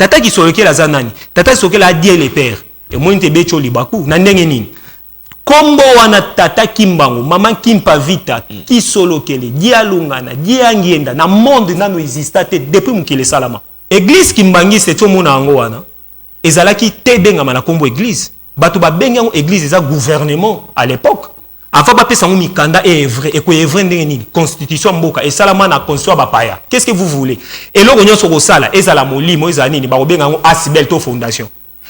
Tata Kisolokele aza nani? Tata Kisolokele a Dieu le Père. Emoni te ebeti yo libaku na ndenge nini? Kombo wana tata Kimbangu, maman Kimpa Vita, Kisolokele, Dialungana, Diangienda na monde nanu exista te depuis mokili esalama. Eglise Kimbanguiste ti omona yango wana ezalaki te ebengama na kombo eglise. Batu babengi yango eglise eza gouvernement à l'epoque. Avant bapesa yango mikanda e evre, eko evre ndenge nini? Constitution ya mboka esalama na constitution ya bapaya. Qu'est-ce que vous voulez? Eloko nyonso okosala ezala molimo ezala nini bakobenga yango asbl to fondation.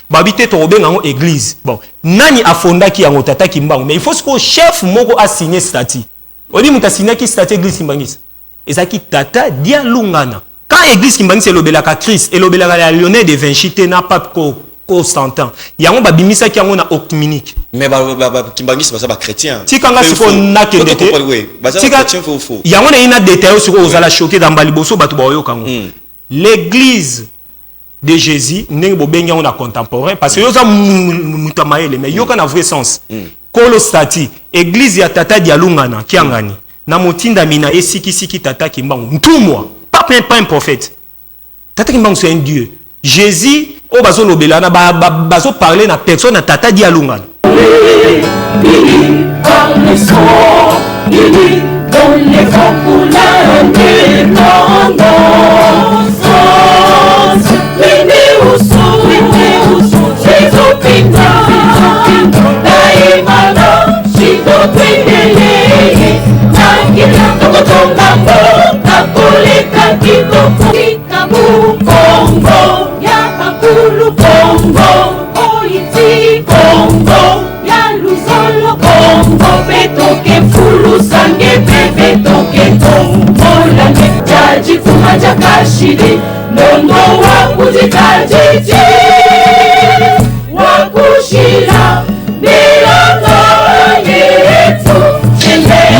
Babi te tokobenga yango eglise. Bon, nani afondaki yango? Tata Kimbangu. Mais il faut sikoyo chef moko a signer statut. Oyebi moto asignaki statut eglise Kimbanguiste? Ezalaki Tata Dialungana. Quand eglise Kimbanguiste elobelaka Christ, elobelaka ya Lionel de Vinci te na Pape Constantin. Yango babimisaki yango na Ocminique. Mais ba Kimbanguiste baza ba chrétien. Tika nga sikoyo nakende te. Tika yango nayi na detail sikoyo ozala choqué dans baliboso bato baoyoka yango. L'église de Jésus ndenge bobengi yango na contemporain parce que yo oza moto ya mayele mais yoka na vrai sens. Kolo statut église ya Tata Dialungana Kiangani na motindami na ye sikisiki Tata Kimbangu ntumwa pas un prophète. Tata Kimbangu c'est un dieu. Jésus oyo bazolobela na bazo parler na personne na Tata Dialungana.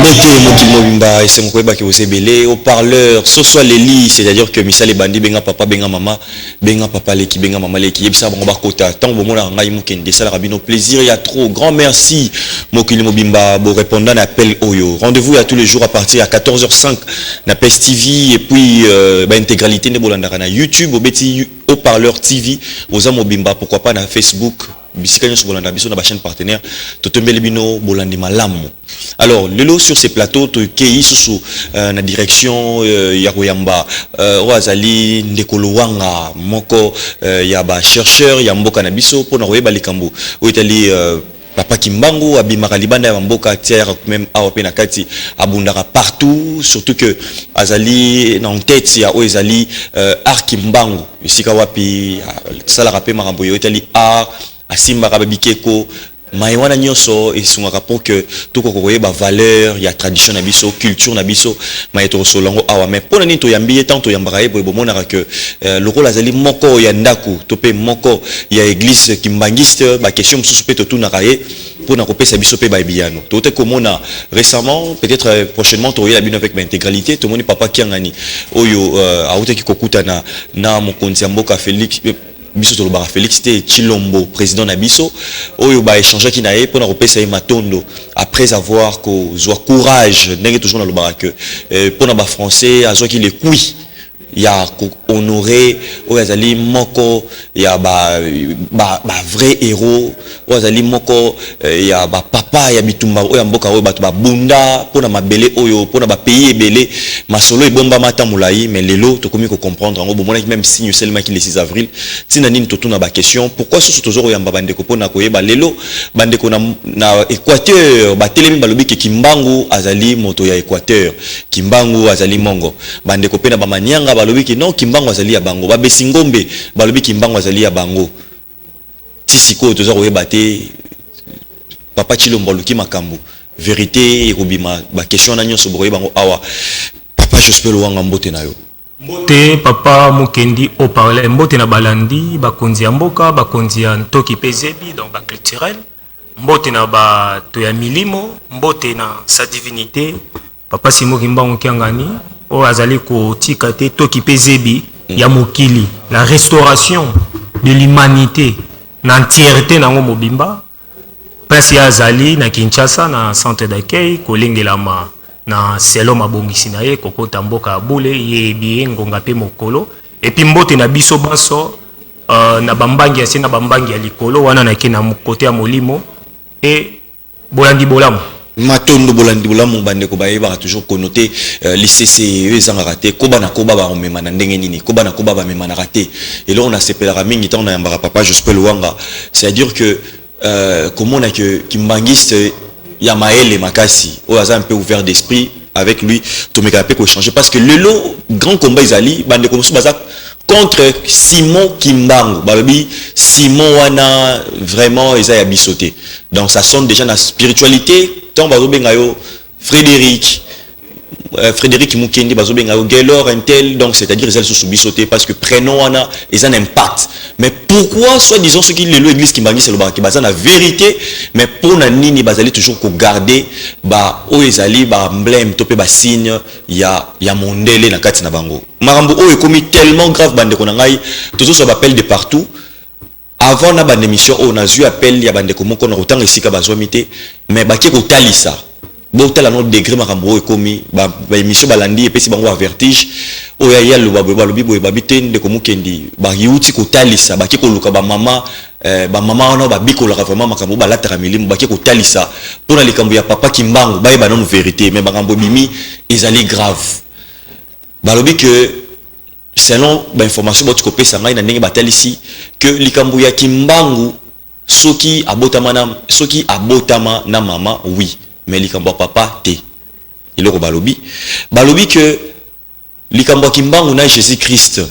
Mbote mokili mobimba, esengo koyeba ke boza ebele. Haut-parleur soso aleli, c'est-à-dire que misala ebandi. Benga papa, benga mama, benga papa leki, benga mama leki, yebisa bango bakota. Ntango bomonaka ngai mokende, esalaka bino plaisir ya trop grand. Merci mokili mobimba borépondant na appel oyo. Rendez-vous ya tous les jours à partir ya 14h05 na PES TV et puis baintégralité nde bolandaka na YouTube, obeti Haut-parleur TV, oza mobimba. Pourquoi pas na Facebook, bisika nyonso bolanda biso na bachaîne partenaire. Totombeli bino bolandi malamu. Alors lelo sur ces plateaux, tokei susu na direction ya koyamba oyo azali ndeko Lowanga, moko ya bachercheur ya mboka na biso, mpona koyeba likambo oyo etali Papa Kimbangu. Abimaka libanda ya mboka tia yaka même awa mpe na kati, abundaka partout, surtout que azali na tête ya oyo ezali art Kimbangu, esika wapi asalaka mpe makambo oyo etali art, asimbaka babikeko maye wana nyonso esungaka pour que tokoka koyeba valeur ya tradition na biso, culture na biso. Maye tokosolola yango awa. Mais mpo na nini toyambi ye? Ntango toyambaka ye boye, bomonaka ke lokola azali moko ya ndako to mpe moko ya église kimbanguiste, baquestion mosusu mpe totunaka ye mpona kopesa biso mpe bayebiyano. Tote komona récemment, peut-être prochainement tokoyela bino avec baintégralité, tomoni Papa Kiangani oyo autaki kokutana na mokonzi ya mboka Félix, biso tolobaka Félix te, Chilombo, président na biso, oyo baéchangeaki na ye mpona kopesa ye matondo après avoir kozwa courage, ndenge toujours nalobaka ke mpona bafrançais azwaki le kui ya kohonorer oyo azali moko ya ba vrai héros, oyo azali moko ya bapapa ya bitumba oyo ya mboka, oyo bato babunda mpona mabele oyo, mpona bapays ebele. Masolo ebombama ata molai, mais lelo tokomi kocomprendre yango. Bomonaki même signe esalemaki le 6 avril. Ntina nini totuna baquestion? Pourquoi susu toza koyamba bandeko? Mpona koyeba lelo bandeko na Équateur batelemi, balobi ke Kimbangu azali moto ya Équateur, Kimbangu azali mongo. Bandeko mpe na bamanianga balobi ke non, Kimbangu azali ya bango. Babesi ngombe balobi Kimbangu azali ya bango. Ti sikoyo toza koyeba te. Papa Chilombo aluki makambo, vérité ekobima. Baquestion wana nyonso bokoyeba yango awa. Papa Jospin Lowanga, mbote na yo. Mbote Papa Mokendi haut-parleur, mbote na balandi, bakonzi ya mboka, bakonzi ya ntoki mpe zebi, donc baculturel, mbote na bato ya milimo, mbote na sa divinité Papa Simo Kimbangu Kiangani, oyo azali kotika te toki mpe zebi ya mokili, la restauration de l'humanité na entièreté nango mobimba. Place ye azali na Kinshasa na centre d'accueil, kolengelama na selo mabongisi na ye kokota mboka ya bule. Ye yebi ye ngonga mpe mokolo. Et puis mbote na biso banso. Na bambangi ya se na bambangi ya likolo wana, nake na côté ya molimo e bolandi bolamu. Matondo, bolandi bolamu. Bandeko bayebaka toujours konote lisese oyo ezangaka te: koba na koba bakomema na ndenge nini, koba na koba bamemanaka te. Eloko nasepelaka mingi ntango nayambaka papa Jospin Luwanga, c'est-à-dire que komona que kimbangiste ya mayele makasi oyo aza un peu ouvert d'esprit, avec lui tomekaka mpe koéchanger, parce que lelo grand combat ezali, bandeko mosusu baza contre Simon Kimbangu. Balobi Simon wana vraiment eza ya biso te. Donc ça sonne déjà na spiritualité. Ntango bazobenga yo Frédéric, Frédéric Mukendi, bazobenga yo Gaylor Intel, donc c'est-à-dire eza lisusu biso te, parce que prénom wana eza na impact. Mais pourquoi, soi-disant, soki lelo église kimbangisi elobaka baza na vérité, mais mpona nini bazali toujours kogarder ba oyo ezali baemblème to mpe basigne ya mondele na kati na bango? Makambo oyo ekomi tellement grave, bandeko na ngai. Tozozwa baappel de partout. Avant na banda émission oyo, nazwi appel ya bandeko moko na kotanga esika bazwami te, mais bake kotalisa, botala no degré makambo oyo ekomi. Baémission balandi epesi bango bavertige. Oyo aye aloba boye, balobi boye, babi te. Ndeko Mokendi, bayuti kotalisa, bake koluka bamama, bamama wana babikolaka vraiment makambo, balataka milimo, bake kotalisa mpona likambo ya papa Kimbangu, bayeba nano vérité. Mais makambo ebimi ezali grave. Balobi que selon bainformation bauti kopesa ngai na ndenge batalisi que likambo ya Kimbangu, soki abotama na mama, oui, mais likambo ya papa te. Eloko balobi que likambo ya Kimbangu na Jésus Christ,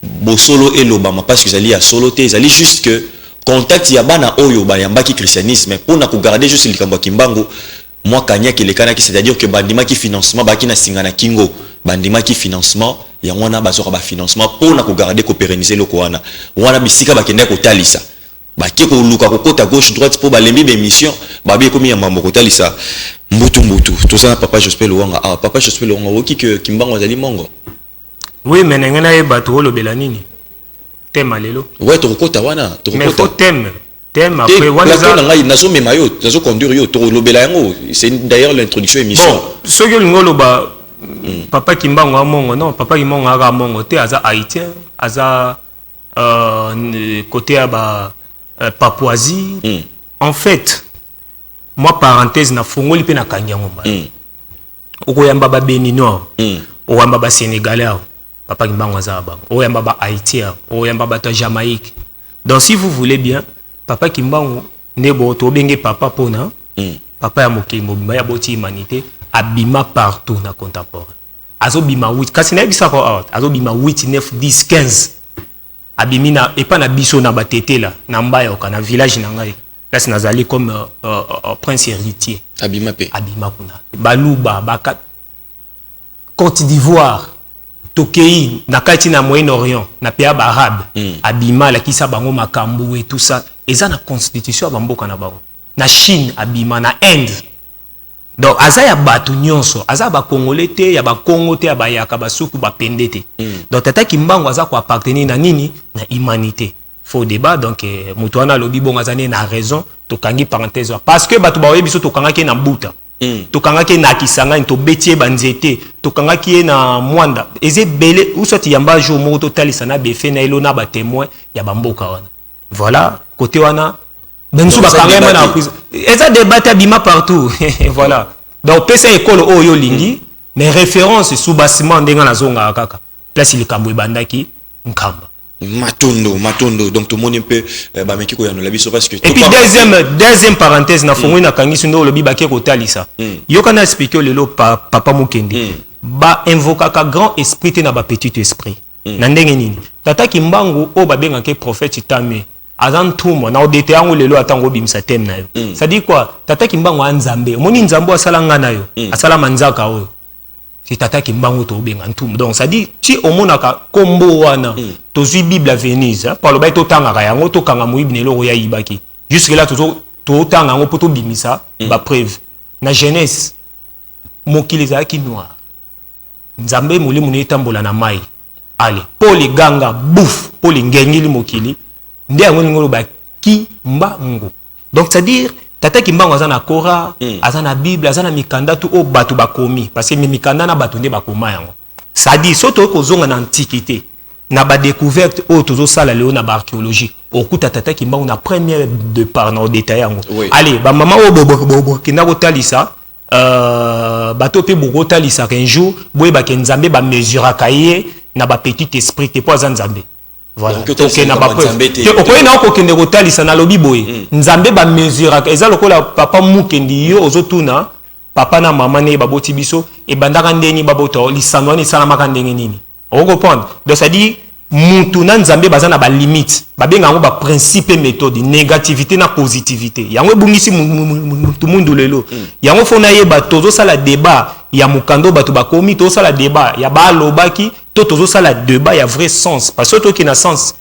bosolo elobama, parce que ezali ya solo te. Ezali juste que contact ya bana oyo bayambaki christianisme mpona kogarder juste likambo ya Kimbangu. Mwa kanyaki elekanaki, c'est-à-dire que bandimaki financement, baki na singa na kingo, bandimaki financement yango wana, bazwaka bafinancement mpona kogarder, kopérenniser eloko wana. Wana bisika bakendaki kotalisa, bake koluka kokota gauche droite mpo balembi baémission, babi ekomi ya mambo kotalisa mbutu mbutu. Toza na papa Jospin Luwanga awa. Papa Jospin Luwanga, oyoki ke Kimbangu azali mongo? Oui, mais ndenge nayeba tokolobela nini, thème lelo? Ouais, tokokota wana. Mais faut thème après wana. Plateau na ngai, nazomema yo, nazoconduire yo, tokolobela yango. C'est d'ailleurs l'introduction émission. Bon, soki olingi oloba papa Kimbangu amongo, non, papa Kimbangu aka mongo te, aza haïtien, aza côté ya ba Papouasie. En fait, moi, parenthèse nafongoli mpe nakangi yango mbala. Okoyamba babéninois, okoyamba basénégalais awa, papa Kimbangu aza ya bango, okoyamba bahaïtien awa, okoyamba bato ya Jamaïque. Donc si vous voulez bien, papa Kimbangu nde bo tobenge papa mpona papa ya mokili mobimba, ya boti humanité. Abima partout na contemporain, azobima 8, kasi nayebisaka awa, azobima 8, 9, 10, 15. Abimi na epa na biso na Batetela, na Mbayoka, na village na ngai, place nazali comme prince héritier. Abima mpe. Abima kuna, Baluba baka Côte d'Ivoire, tokei na kati na Moyen Orient, na pays ya baarabe. Abima, alakisa bango makambo et tout ça, eza na constitution ya bamboka na bango. Na Chine abima, na Inde. Donc aza ya bato nyonso, aza ya bakongole te, ya bakongo te, ya bayaka, basuku, bapende te. Donc tata Kimbangu aza koappartenir na nini? Na humanité. Faux débat. Donc moto wana alobi bongo, aza nde na raison. Tokangi parenthèse wana, parce que bato baoyebi biso, tokangaki ye na Mbuta, tokangaki ye na Kisangani, tobeti ye banzete, tokangaki ye na Mwanda, eza ebele. Uswati yamba jour moko totalisa na befe na elo na batémoin ya bamboka wana. Voilà, côté wana bensu bakanga ye na prison, eza débat te, abima partout. Voilà, donc opesa ekolo oyo olingi, mais référence, soubassement, ndenge nazongaka kaka place likambo ebandaki, Nkamba. Matondo, matondo. Donc tomoni mpe bameki koyanola biso parce que Et puis deuxième parenthèse nafongoli, nakangisi nde olobi bake kotalisa. Yoka na expliquer yo lelo, papa Mokende, bainvokaka grand esprit te na bapetit esprit. Na ndenge nini? Tata Kimbangu oyo babengaka prophète tame, aza ntumwa na odete yango lelo atango obimisa thème na yo. C'est-à-dire quoi? Tata Kimbangu aza Nzambe. Omoni Nzambe oyo asala nga na yo, asala manzaka oyo, c'est tata Kimbangu tobenga ntumwa. Donc c'est-à-dire ti omonaka kombo wana, tozwi Bible ya Venise, po alobaki totangaka yango, tokanga moyibi na eloko oyo ayibaki. Jusque là totanga yango mpo tobimisa bapreuve. Na Genèse, mokili ezalaki noir, Nzambe molimo na etambola na mai, ale mpo liganga bouf, mpo lingengeli mokili. Nde yango ndenge oloba Kimbangu. Donc c'est-à-dire tata Kimbangu aza na Kora, aza na Bible, aza na mikanda tu oyo bato bakomi, parce que mikanda na bato nde bakoma yango. C'est-à-dire so tokoki kozonga na antiquité. Na badécouverte oyo tozosala lelo na baarchéologie, okuta tata Kimbangu na première départ na odétailler yango. Allez, bamama oyo bokenda kotalisa, bato mpe bokotalisaka, un jour boyebake Nzambe bamesuraka ye na bapetit esprit te, mpo aza Nzambe. Voilà, tokende na bapreuve te. Okoyi na okokende kotalisa, nalobi boye, Nzambe bamesuraka, eza lokola papa Mukendi, yo ozotuna papa na mama ne baboti biso, ebandaka ndeni babota, lisano wana esalamaka ndenge nini, okocomprendre. Donc c'est-à-dire mutu na Nzambe baza na balimite, babenga yango baprincipe, méthode, négativité na positivité. Yango ebungisi mutu mundu lelo. Yango fo nayeba, tozosala débat ya mokanda bato bakomi, tozosala débat ya balobaki to tozosala débat ya vrai sens? Parce que toki na sens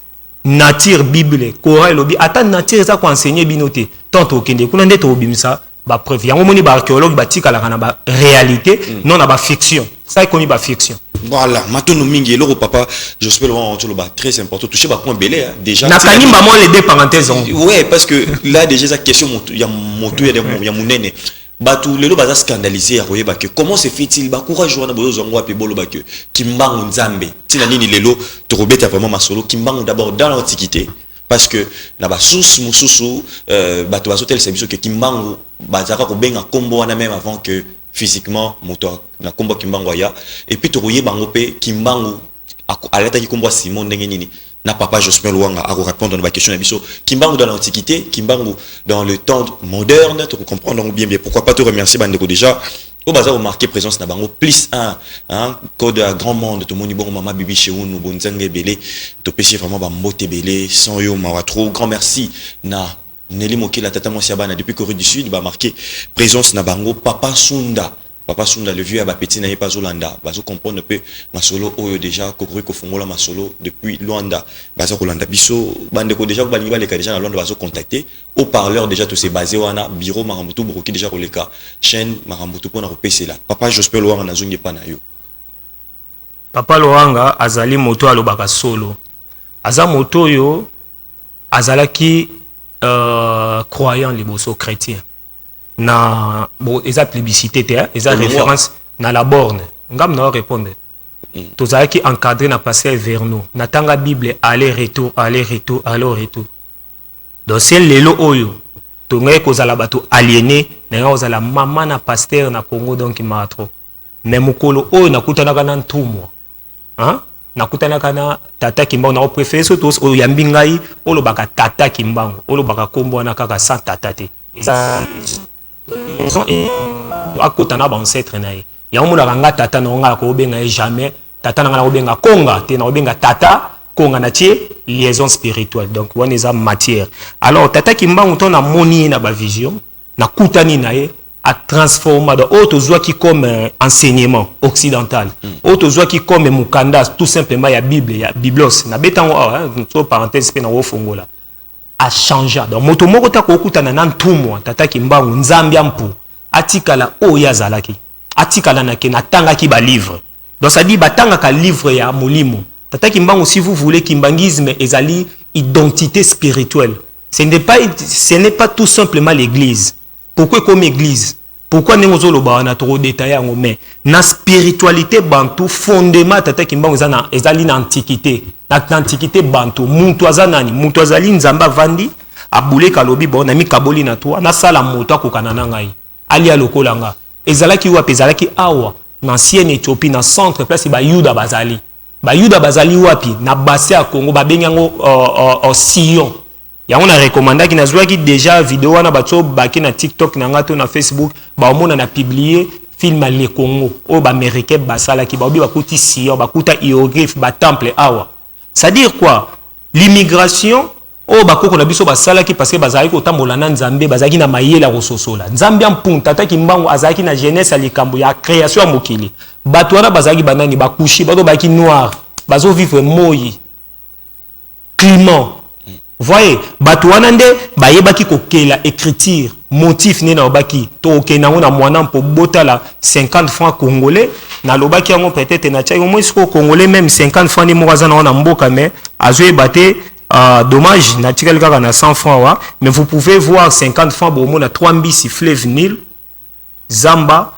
nature, Bible, Coran elobi, ata nature eza koenseigner bino te. Tant tokende kuna nde tokobimisa bapreuve. Yango moni baarchéologue batikalaka na baréalité, non na bafiction. Ça ekomi bafiction. Voilà, matono mingi eloko papa Jospin Lwanga toloba, très important, toucher ba point belé, hein, déjà. Nakangi mbamo les deux parenthèses. Ouais, parce que là déjà ça question ya moto ya munene. Bato lelo baza scandalisé ya koyeba que comment se fait-il ba courage wana bozozwa ngo wapi, boloba que Kimbangu Nzambe. Ntina nini lelo tokobeta vraiment masolo Kimbangu d'abord dans l'Antiquité? Parce que na basource mosusu, bato bazotelisa biso ke Kimbangu bazalaka kobenga nkombo wana même avant que physiquement moto na nkombo ya Kimbangu aya. Et puis tokoyeba yango mpe, Kimbangu alataki nkombo ya Simon ndenge nini? Na papa Jospin Lwanga akorépondre na baquestion na biso. Kimbangu dans l'Antiquité, Kimbangu dans le temps moderne, tokocomprendre yango bien bien. Pourquoi pas te remercier bandeko déjà oyo baza komarquer présence na bango, plus 1, hein, code ya grand monde. Tomoni bongo mama Bibi Sheunu Bonzanga ebele, topesi vraiment bambote ebele, sans yo mawa trop. Grand merci na Nelly Mokela, tata mwasi ya bana depuis Corée du Sud, bamarquer présence na bango. Papa Sunda, papa Sunda le vieux ya bapeti na ye mpe azolanda, bazocomprendre mpe masolo oyo déjà kokoki kofongola masolo depuis Luanda. Baza kolanda biso bandeko déjà balingi baleka déjà na Luanda, bazocontacter haut parleur déjà, tose basé wana bureau, makambo tu bokoki déjà koleka chaîne, makambo tu mpona kopesela. Papa Jospin Lwanga, nazongi epa na yo. Papa Lwanga azali moto alobaka solo, aza moto oyo azalaki croyant liboso, chrétien na bon, eza publicité te, eza référence na la borne ngam na répondre. Tozalaki encadré na pasteur Verno, natanga Bible aller retour, aller retour, aller retour. Donc se lelo oyo tongai kozala bato aliéné na ngai, kozala mama na pasteur na Congo, donc maa trop. Mais mokolo oyo nakutanaka na ntumwa, hein? Nakutanaka na tata Kimbangu, na opréféré so oyambi ngai olobaka tata Kimbangu, olobaka nkombo wana kaka sans tata te, eza akota na baancêtre na ye. Yango monaka nga tata na nga akobenga ye jamais tata na nga, nakobenga konga te, nakobenga tata konga, na tie liaison spirituelle. Donc wana eza matière. Alors tata Kimbangu, to namoni ye na bavision, nakutani na ye, atransforma. Donc oyo tozwaki comme enseignement occidental, oyo tozwaki comme mokanda tout simplement ya Bible, ya biblos, nabetango awa so parenthèse mpe nakofongola, achangea. Donc moto moko ta kokutana na ntumwa tata Kimbangu, Nzambe ya mpu, atikala oyo azalaki, atikala na ke natangaki balivre. Donc c'est-à-dire batangaka livre ya molimo. Tata Kimbangu, si vous voulez, kimbanguisme ezali identité spirituelle. Ce n'est pas tout simplement l'église. Pourquoi comme église? Pourquoi ndenge ozoloba wana, tokodétailler yango. Mais na spiritualité bantu, fondement tata Kimbangu eza na, ezali na antiquité. Na antiquité bantu, mutu aza nani? Mutu azali Nzambe avandi, abuleka, alobi: bon, namikaboli na toi, nasala moto akokana na ngai, alia lokola nga. Ezalaki wapi? Ezalaki awa na ancienne Éthiopie, na centre, place bayuda bazali. Bayuda bazali wapi? Na bassin ya Congo, babengi yango Sion. Yango na recommandaki, nazwaki déjà video wana, bato baki na TikTok na nga to na Facebook, baomona na publier film ya Le Congo oyo baaméricain basalaki, baobi bakuti Sion, bakuta hiéroglyphe, batemple awa. C'est-à-dire quoi? L'immigration oyo bakoko na biso basalaki, parce que bazalaki kotambola na Nzambe, bazalaki na mayele ya kososola Nzambe ya mpunta. Ataki Mbangu azalaki na jeunesse ya likambo ya création ya mokili. Bato wana bazalaki banani? Bakushi, bato bazalaki noir, bazovivre moi, climat. Voyez, bato wana nde bayebaki kokela écriture, motif nde nalobaki tokokende yango na mwana mpo botala 50 francs congolais. Nalobaki yango, peut-être natiaki omoi sikoyo congolais même 50 francs nde moko aza nango na mboka, mais azoyeba te. Dommage, natikali kaka na 100 francs wa. Mais vous pouvez voir 50 francs, bomona 3 mbisi, fleuve Nil, zamba.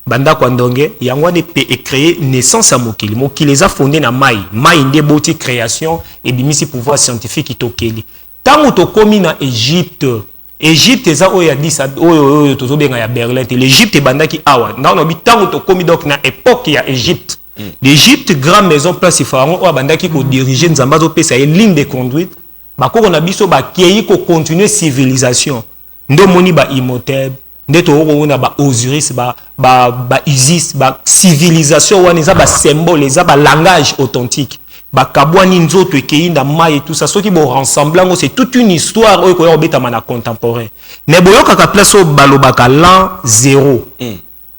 Bandako ya ndonge yango wana epe ecréer naissance ya mokili. Mokili eza fondé na mai. Mai nde eboti création, ebimisi pouvoir scientifique. Tokeli ntango tokómi na Égypte. Égypte eza oyo ya 10 oyo tozobenga ya Berlin te. L'Égypte ebandaki awa. Ntango nabi, ntango tokómi donc na époque ya Égypte, l'Égypte, grande maison, place Pharaon oyo abandaki kodiriger, Nzambe azopesa ye ligne de conduite. Bakoko na biso bakei kocontinuer civilisation. Nde omoni ba Imhotep, nde tokokomona ba Osiris, ba Isis. Ba civilisation wana eza basymbole, eza balangage authentique. Bakabwani, nzoto ekei na mai et tout ça. Soki borensembler yango, c'est toute une histoire oyo ekoya kobetama na contemporain. Mais boyokaka place oyo balobaka l'an zéro.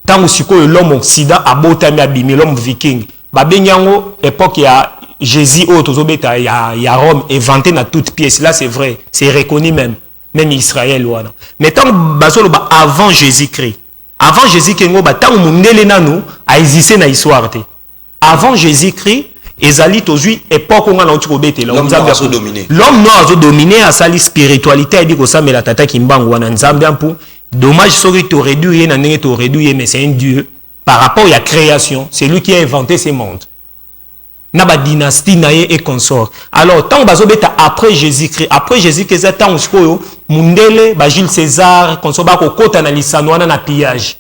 Ntango sikoyo l'homme occident abotami, abimi l'homme viking, babengi yango époque ya Jésus oyo tozobeta ya Rome, inventé na toute pièce. Là, c'est vrai, c'est reconnu, même Israël wana. Mais ntango bazoloba avant Jésus-Christ, avant Jésus-Christ ngo, batango mondele nanu aexiste na histoire te. Avant Jésus-Christ ezali, tozwi époque nga nauti kobetela. L'homme noir azodomine. L'homme noir azodomine, asali spiritualité, ayebi kosambela tata Kimbangu wana, Nzambe ampu. Dommage soki toréduire ye na ndenge toréduire ye, mais c'est un dieu par rapport ya création. C'est lui qui a inventé ce monde na badynastie na ye et consort. Alors ntango bazobeta après Jésus-Christ, après Jésus-Christ eza ntango sikoyo mundele, baJules César, consort, bakokɔta na lisano wana na pillage.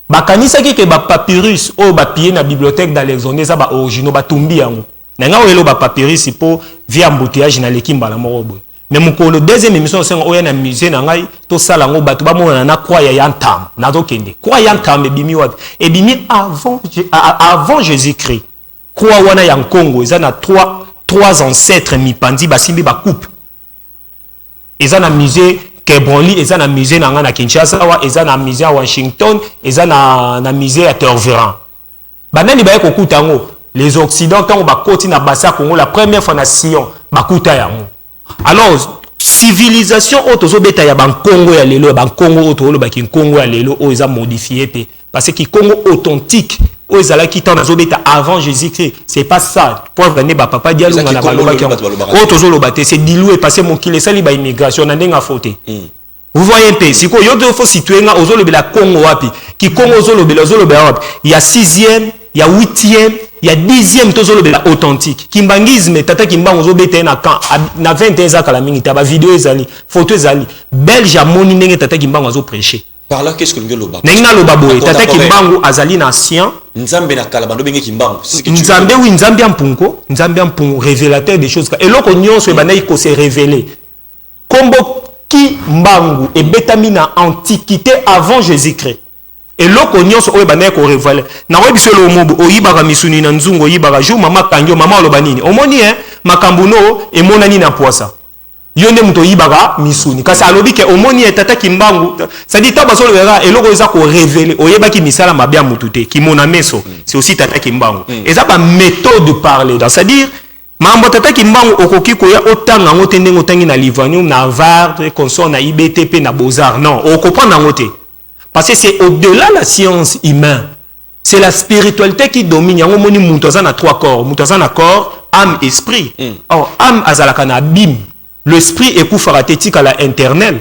Bakanisaki ke bapapyrus oyo bapiller na bibliothèque d'Alexandrie eza baoriginaux, batumbi yango. Na ngai oyelo bapapyrus mpo via embouteillage naleki mbala moko boye. Mais mokolo deuxième émission osenga oya na musée na ngai, tosala yango, bato bamonana na croix ya ntamba. Nazokende, croix ya ntamba ebimi wapi? Ebimi avant Jésus-Christ. Croix wana ya nkongo eza na trois ancêtres mipandi, basimbi bacoupe. Eza na musée Quai Branly, eza na musée na ngai na Kinshasa awa, eza na musée ya Washington, eza na musée ya Tervuren. Banani baye kokuta yango? Les occidents. Ntango bakoti na bassin ya Congo la première fois na Sion, bakuta yango. Alors civilisation oyo tozobeta ya bankongo ya lelo, ya bankongo oyo tolobaki, nkongo ya lelo oyo eza modifié te, parce que Kongo authentique oyo ezalaki ntango nazobeta avant Jésus-Christ, c'est pas ça. Preuve nde bapapa Dialunga na balobaki yango. Oyo tozoloba te, c'est dilué, parce que mokili esali baimmigration na ndenge afo te. Vous voyez mpe sikoyo, yo te faut situer nga, ozolobela Kongo wapi? Kikongo ozolobela, ozolobela wapi? Ya 6e, ya 8e, ya 10e, tozolobela authentique kimbanguisme. Tata Kimbangu ozobeta ye na camp na 21, eza kala mingi te. Bavideo ezali, photo ezali. Belge amoni ndenge tata Kimbangu azoprêche. Par là, qu'est-ce que nous loba? Ndenge naloba boye, tata Kimbangu azali na ancien. Nzambe na kala bando benge Kimbangu. Nzambe, oui, Nzambe ya mpunko, Nzambe ya mpungu, révélateur des choses. Eloko nyonso ebandaki kose révéler. Kombo Kimbangu ebetami na antiquité, avant Jésus-Christ. Eloko nyonso oyo ebandaki korévéler, nakoyebi biso eloko mobo oyibaka misuni na nzungu, oyibaka jour mama akangi yo, mama aloba nini? Omoni e makambo no emonani na poisa, yo nde moto oyibaka misuni. Kasi alobi ke omoni ye tata Kimbangu, c'est-à-dire ntango bazolobelaka eloko eza korévéler, oyebaki misala mabe ya motu te, kimona meso. C'est aussi tata Kimbangu. Eza baméthode de parler, donc c'est-à-dire makambo tata Kimbangu okoki koya otanga yango te ndenge otangi na Lovanium, na Harvard, consort, na IBT mpe na Beaux-Arts. Non, okocomprendre yango te, parce que c'est au-delà la science humaine, c'est la spiritualité qui domine. Yango omoni moto aza na trois corps. Moto aza na corps, âme, esprit. Or âme azalaka na abîme, l'esprit ekufaka te, etikala éternel.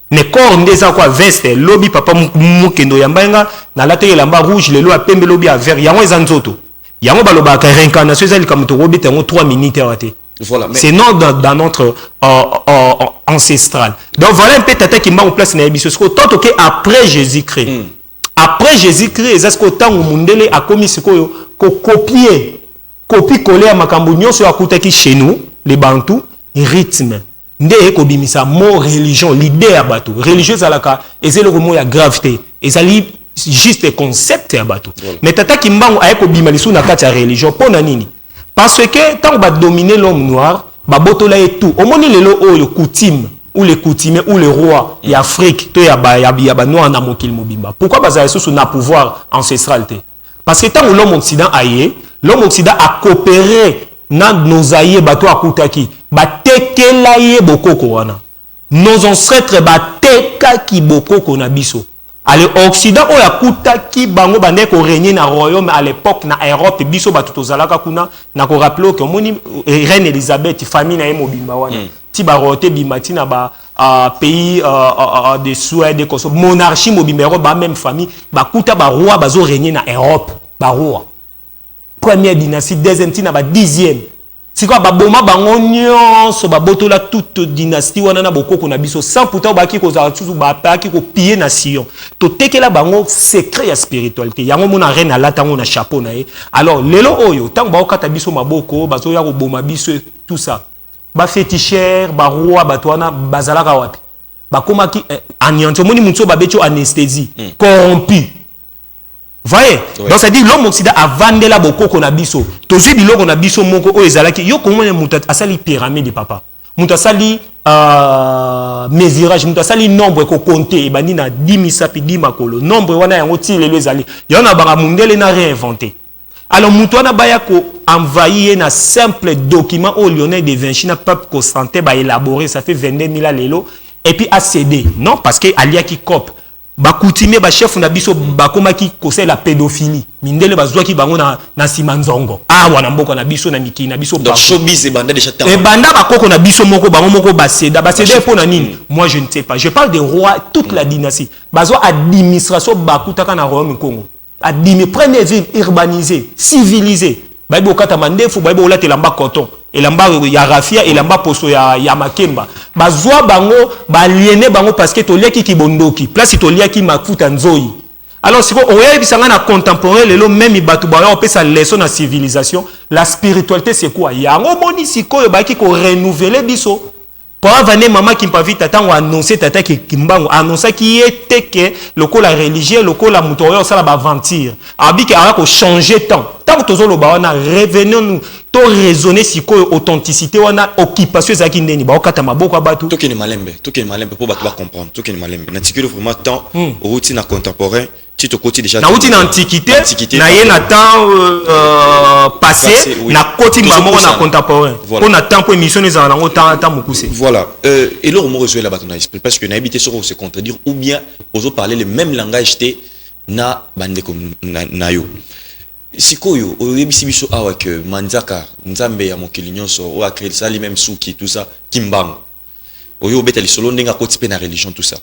Mais corps nde eza kwa veste. Lobi papa mokendo oyamba nga, nalataki elamba rouge, lelo ya pembe, lobi ya vert. Yango eza nzoto. Yango balobaka réincarnation eza likambo tokobeta yango 3 minutes awa te. Voilà, mais c'est non dans notre ancestral. Donc voilà un peu tata Kimbangu, place na ye biso. Sikoyo tant toke après Jésus-Christ, après Jésus-Christ eza sikoyo ntango mundele akomi sikoyo kocopier, copier-coller ya makambo nyonso oyo akutaki chez nous les Bantu. Rythme nde ekobimisa mo religion, l'idée ya bato. Religion ezalaka, eza eloko moko ya grave te, ezali juste concept ya bato. Mais tata Kimbangu aye kobima lisusu na kati ya religion. Mpo na nini? Parce que ntango badomine l'homme noir, babotola ye tout. Omoni lelo oyo coutume ou les coutumiers ou le roi ya Afrique to ya banoir na mokili mobimba, pourquoi bazala lisusu na pouvoir ancestral te? Parce que ntango l'homme occident aye, l'homme occident acoopéré na nos aïeux, bato akutaki, batekela ye bokoko wana. Nos ancêtres batekaki bokoko na biso. Ale occident oyo akutaki bango, bandeki korégner na royaume à l'époque na Europe. Biso bato tozalaka kuna. Na korappeler oke omoni reine Elizabeth, famille na ye mobimba wana, ti baroyauté ebima, ti na ba Pays de Suède, koso monarchie mobimba Europe, ba même famille bakuta baroi bazo régner na Europe, baroi première dynastie, deuxième, ntina ba 10e. Sikoyo baboma bango nyonso, babotola toute dynastie wana na bokoko na biso, sans pourtant bayaki kozala susu, bayaki kopiller na Sion. Totekela bango secret ya spiritualité. Yango mona reine alata yango na chapeau na ye. Alors lelo oyo, ntango baokata biso maboko, bazoya koboma biso, tout ça, baféticheurs, baroi, bato wana bazalaka wapi? Bakomaki anéanti. Omoni motu oyo babeti yo anesthésie, corrompu, voyez? Ouais. Donc c'est-à-dire l'homme occident avandela bokoko na biso. Tozwi biloko na biso moko oyo ezalaki. Yo komona moto asali pyramide, papa, moto asali mesurage, moto asali nombre, kocompter, ebandi na 10 misapi, 10 makolo, nombre wana yango ti lelo ezali yango na banga mundele na réinventé. Alors moto wana baya koenvahir ye na simple document oyo Léonard de Vinci na pape Constantin baélaboré, ça fait 22 000 lelo, et puis acédé. Non, parce que aliaki cope bacoutumier, bachef na biso bakomaki kosalela pédophilie. Mindele bazwaki bango na nsima nzongo awa na mboka na biso, na mikili na biso. Donc showbiz ebanda déjà temps. Ebanda bakoko na biso moko, bango moko baseda. Baseda mpo na nini? Moi, je ne sais pas. Je parle des rois, toute la dynastie bazwa administration bakutaka na royaume Congo, adimi première ville urbanisée, civilisée. Bayebi kokata mandefu, bayebi kolata elamba coton, elamba ya rafia, elamba poso ya makemba. Bazwa bango, baliene bango, parce que toliaki kibondoki, place toliaki mafuta nzoi. Alors sikoyo oyebisa ngai na contemporain lelo, même bato baya kopesa leçon na civilisation, la spiritualité, c'est quoi? Yango omoni sikoyo bayaki korenouveler biso po avane. Mama Kimpavita, ntango annonce tata Kimbangu, annonçaki ye te ke lokola religieux, lokola moto oyo osala baaventure, abiki aya kochanger temps. Ntango tozoloba wana, revenons nous to raisonner sikoyo authenticité wana. Occupation ezalaki ndeni baokata maboko ya bato. Tokende malembe, tokende malembe mpo bato bacomprendre. Tokende malembe. Natikeli vraiment temps. Outi na contemporain ti tokoti déjà. Nauti na antiquité, na ye na temps passé, oui. Nakoti mbala moko na contemporain mpo na temps, mpo émission ezala nango temps mokuse. Voilà, eloko moko ezoyela bato na esprit, parce que nayebi te soki ose contredire ou bien ozoparler le même langage te na bandeko na yo. Sikoyo oyebisi biso awa ke manzaka, nzambe ya mokili nyonso oyo asali même suki, tout ça, Kimbangu oyo obeta lisolo ndenge akoti mpe na religion, tout ça,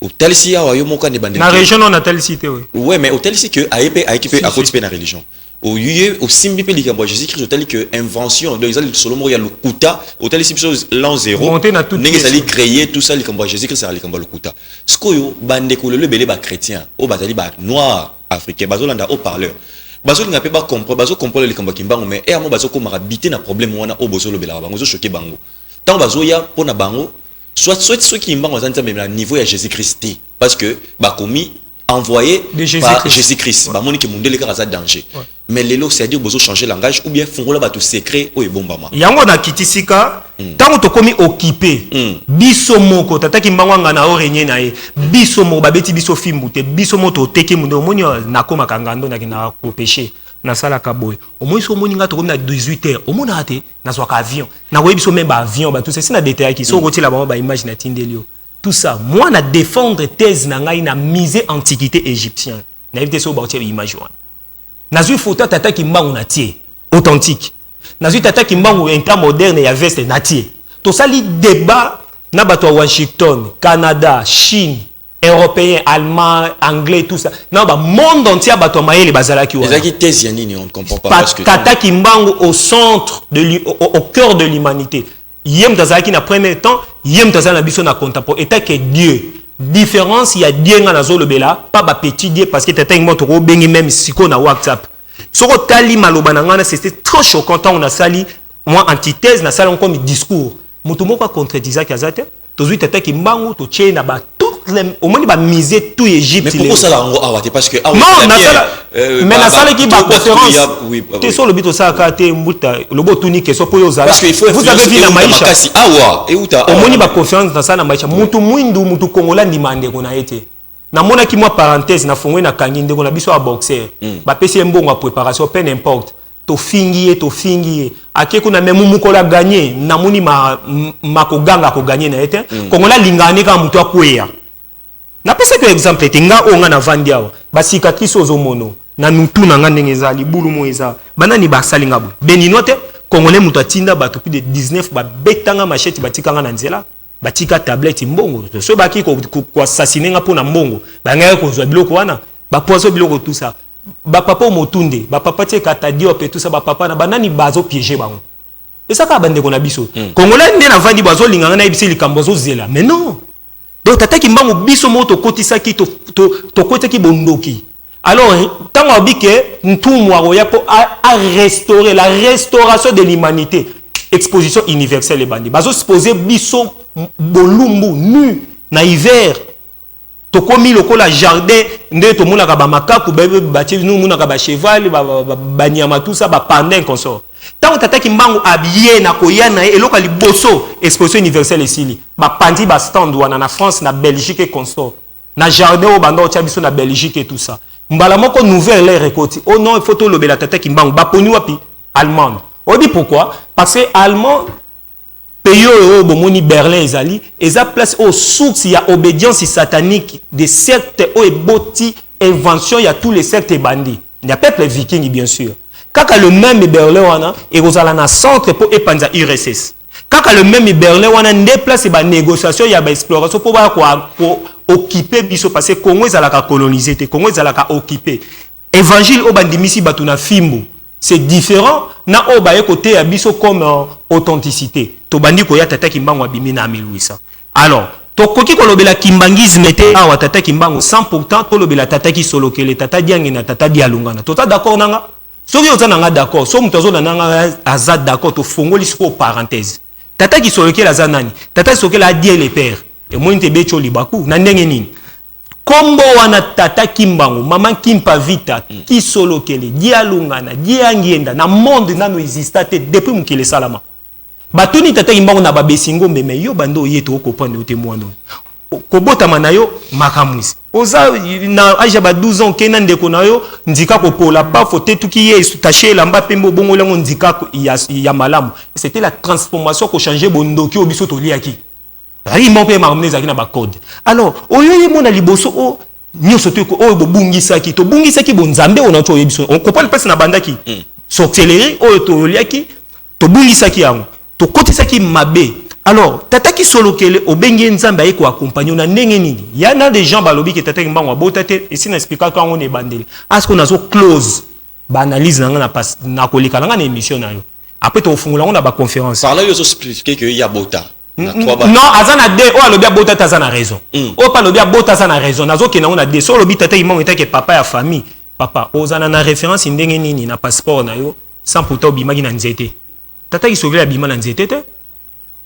otalisi awa yo moko ande. Bandeko na religion oyo natalisi te. Ouais, mais otalisi ke aye mpe, ayeki mpe, akoti mpe na religion. Oye osimbi mpe likambo ya Jésus Christ, otali ke invention, donc eza lisolo moko ya lokuta. Otalisi biso l'an zéro ndenge ezali créé, tout ça. Likambo ya Jésus Christ ezala likambo ya lokuta. Sikoyo bandeko lelo ebele, bachrétien oyo bazali banoir africain, bazolanda haut parleur, bazolinga mpe bacomprendre, bazocomprendre likambo ya Kimbangu, mais eyamo bazokomaka bite na problème wana oyo bozolobelaka bango, ezochoquer bango ntango bazoya mpo na bango. Soit soki Kimbangu aza nzambe na niveau ya Jésus Christ te, parce que bakomi envoyé de Jésus par Christ. Jésus Christ, bamoni ke mondele kaka aza danger. Mais lelo, c'est-à-dire bozo changer langage ou bien fungola bato secret oyo ebombama. Yango nakiti sika ntango tokomi occupé biso moko. Tata Kimbangu anga na orenie na ye, biso moko babeti biso fimbu te, biso moko toteki munde. Omoni, nakomaka ngando, nakendaka kopêcher, nasalaka boye. Omoni, so omoni nga, tokomi na 18 heures, omonaka te, nazwaka avion, nakoyebi biso me baavion bato sesi na détaillaki. So okotiela bango baimage, natindeli yo tout ça. Moi, na défendre thèse na ngai na musée antiquité égyptien. Nayebi te soki bakotia baimage wana. Nazwi photo ya tata Kimbangu, na tie authentique. Nazwi tata Kimbangu en temps moderne ya veste, na tie. Tosali débat na bato ya Washington, Canada, Chine, européen, allemand, anglais, tout ça, na bamonde entier ya bato ya mayele bazalaki wana. Ezalaki thèse ya nini? On ne comprend pas, parce que Tata Kimbangu au centre de au cœur de l'humanité. Ye moto azalaki na premier temps, ye moto azali na biso na contemporain etake Dieu. Différence ya Dieu nga nazolobela, pas bapetit Dieu, parce que tata Kimbangu tokobengi même sikoyo na WhatsApp. Soki otali maloba na ngai na, c'était trop choquant. Ntango nasali mwa antithèse, nasali yango comme discours, moto moko acontredisaki aza te. Tozwi tata Kimbangu, totie na ba toutes les, omoni bamusée tout Égypte. Mais pourquoi osala yango awa te? Parce que awa non, osala bien, nasala mais nasalaki baconférence oui, te. Oui. So olobi tosalaka te, mbuta, lobi otuni question mpo oyo ozala. Parce que il faut Vous avez vu na euta maisha makasi awa, euta awa. Omoni baconférence nasala na maisha, mutu mwindu, mutu kongola ndima ndeko na ye te. Namonaki mwa parenthèse, nafongwe, nakangi ndeko na biso ya boxer, bapesi ye mbongo ya préparation, peu n'importe, tofingi ye, tofingi ye, ake kuna me mokolo aganye, namoni makoganga akoganye na ye te. Kongola alingaka ne kaka moto akweya. Napesaki yo exemple te, nga oyo nga navandi awa, bacicatrice ozomona na nutu na nga ndenge eza libulu mo eza, banani basali nga boye? Béninois te, congolais. Moto atinda bato plus de 19 babetanga machette, batikanga na nzela. Batika tablette, mbongo. So baki koassassiner nga mpo na mbongo, bangaki kozwa biloko wana, bapoison biloko, tout ça. Bapapa motunde, bapapa tiekata Diop, tout ça, bapapa na banani bazopiéger bango. Eza kaka bandeko na biso congolais nde navandi, bazolinga nga nayebisi likambo, azozela. Mais non, donc tata Kimbangu, biso moko tokotisaki, tokotisaki bondoki. Alors ntango alobi ke ntumu akoya mpo arestaurer, la restauration de l'humanité, exposition universelle ebandi. Bazoexposer biso bolumbu nu na hiver, tokomi lokola jardin nde tomonaka bamakaku batie, nomonaka bacheval, banyama, tout ça, bapandin, consort. Ntango tata Kimbangu abie na koya na ye, eloko ya liboso, exposition universelle esili, bapandi bastand wana na France, na Belgique et consort, na jardin oyo banda otya biso na Belgique et tout ça. Mbala moko nouvelle ère ekoti. Oh non, il faut tolobela tata Kimbangu. Baponi wapi? Allemande. Oyebi pourquoi? Parce que allemand, pays oyo bomoni Berlin, ezali, eza place oyo source ya obédience satanique de secte oyo eboti invention ya tous les sectes ebandi ya peuple viking. Bien sûr, kaka le même Berlin wana ekozala na centre mpo epanza URSS. Kaka le même Berlin wana nde place banégociation ya baexploration mpo baya kooccuper biso, parce que Congo ezalaka colonisé te, Congo ezalaka occupé. Évangile oyo bandimisi bato na fimbo, c'est différent na oyo baye koteya biso comme authenticité. Tobandi koya, tata Kimbangu abimi na 1800. Alors tokoki kolobela kimbangisme te awa, tata Kimbangu, sans pourtant tolobela tata Kisolokele, tata Diangi na tata Dialungana. Toza d'accord nanga? Soki oza nanga d'accord, so moto azolanda nanga aza d'accord, tofongoli sikoyo parenthèse. Tata Kisolokele aza nani? Tata Kisolokele adie le père. Emoni te ebeti oyo libaku na ndenge nini? Kombo wana tata Kimbangu, mama Kimpa Vita, Kisolokele, Dialungana, Diangienda, na monde nano exista te depuis mokili esalama. Batuni tata Kimbangu na babesi ngombe: "Me yo, bando oye, tokocomprendre yo te. Mwana oyo kobotama na yo makamwisi, oza na âge ya ba 12 ans, okei na ndeko na yo ndika kopola pafo te, tuki ye tache elamba pembe, obongoli yango ndika ya malamu." C'était la transformation, kochanger bondoki oyo biso toliaki. Ezalaki moko mpe makambo ezalaki na bacode. Alors oyo ye mona liboso o nyonso to oyo bobungisaki, tobungisaki bonzambe oyo nauti oyebi biso. Ocomprendre mpasi na bandaki sorcellerie oyo toliaki, tobungisaki yango, tokotisaki mabe. Alors tata Kisolokele, obengi ye Nzambe, aye koaccompagner na ndenge nini? Ya na des gens balobi ke tata Kimbangu abota te. Esi na expliquaka yango na ebandeli. Aske nazo close baanalyse na nga na koleka na nga na émission na yo, après tokofungola yango na baconférence. Par là yo ozoexpliquer que ya bota? Non, aza na de oyo alobi abota te, aza na raison. Oyo mpe alobi abota, aza na raison. Nazokende yango na de. So olobi tata Kimbangu etake papa ya famille, papa ozala na référence ndenge nini na passeport na yo, sans pourtant obimaki na nzete? Tata Kisolokele abima na nzete te,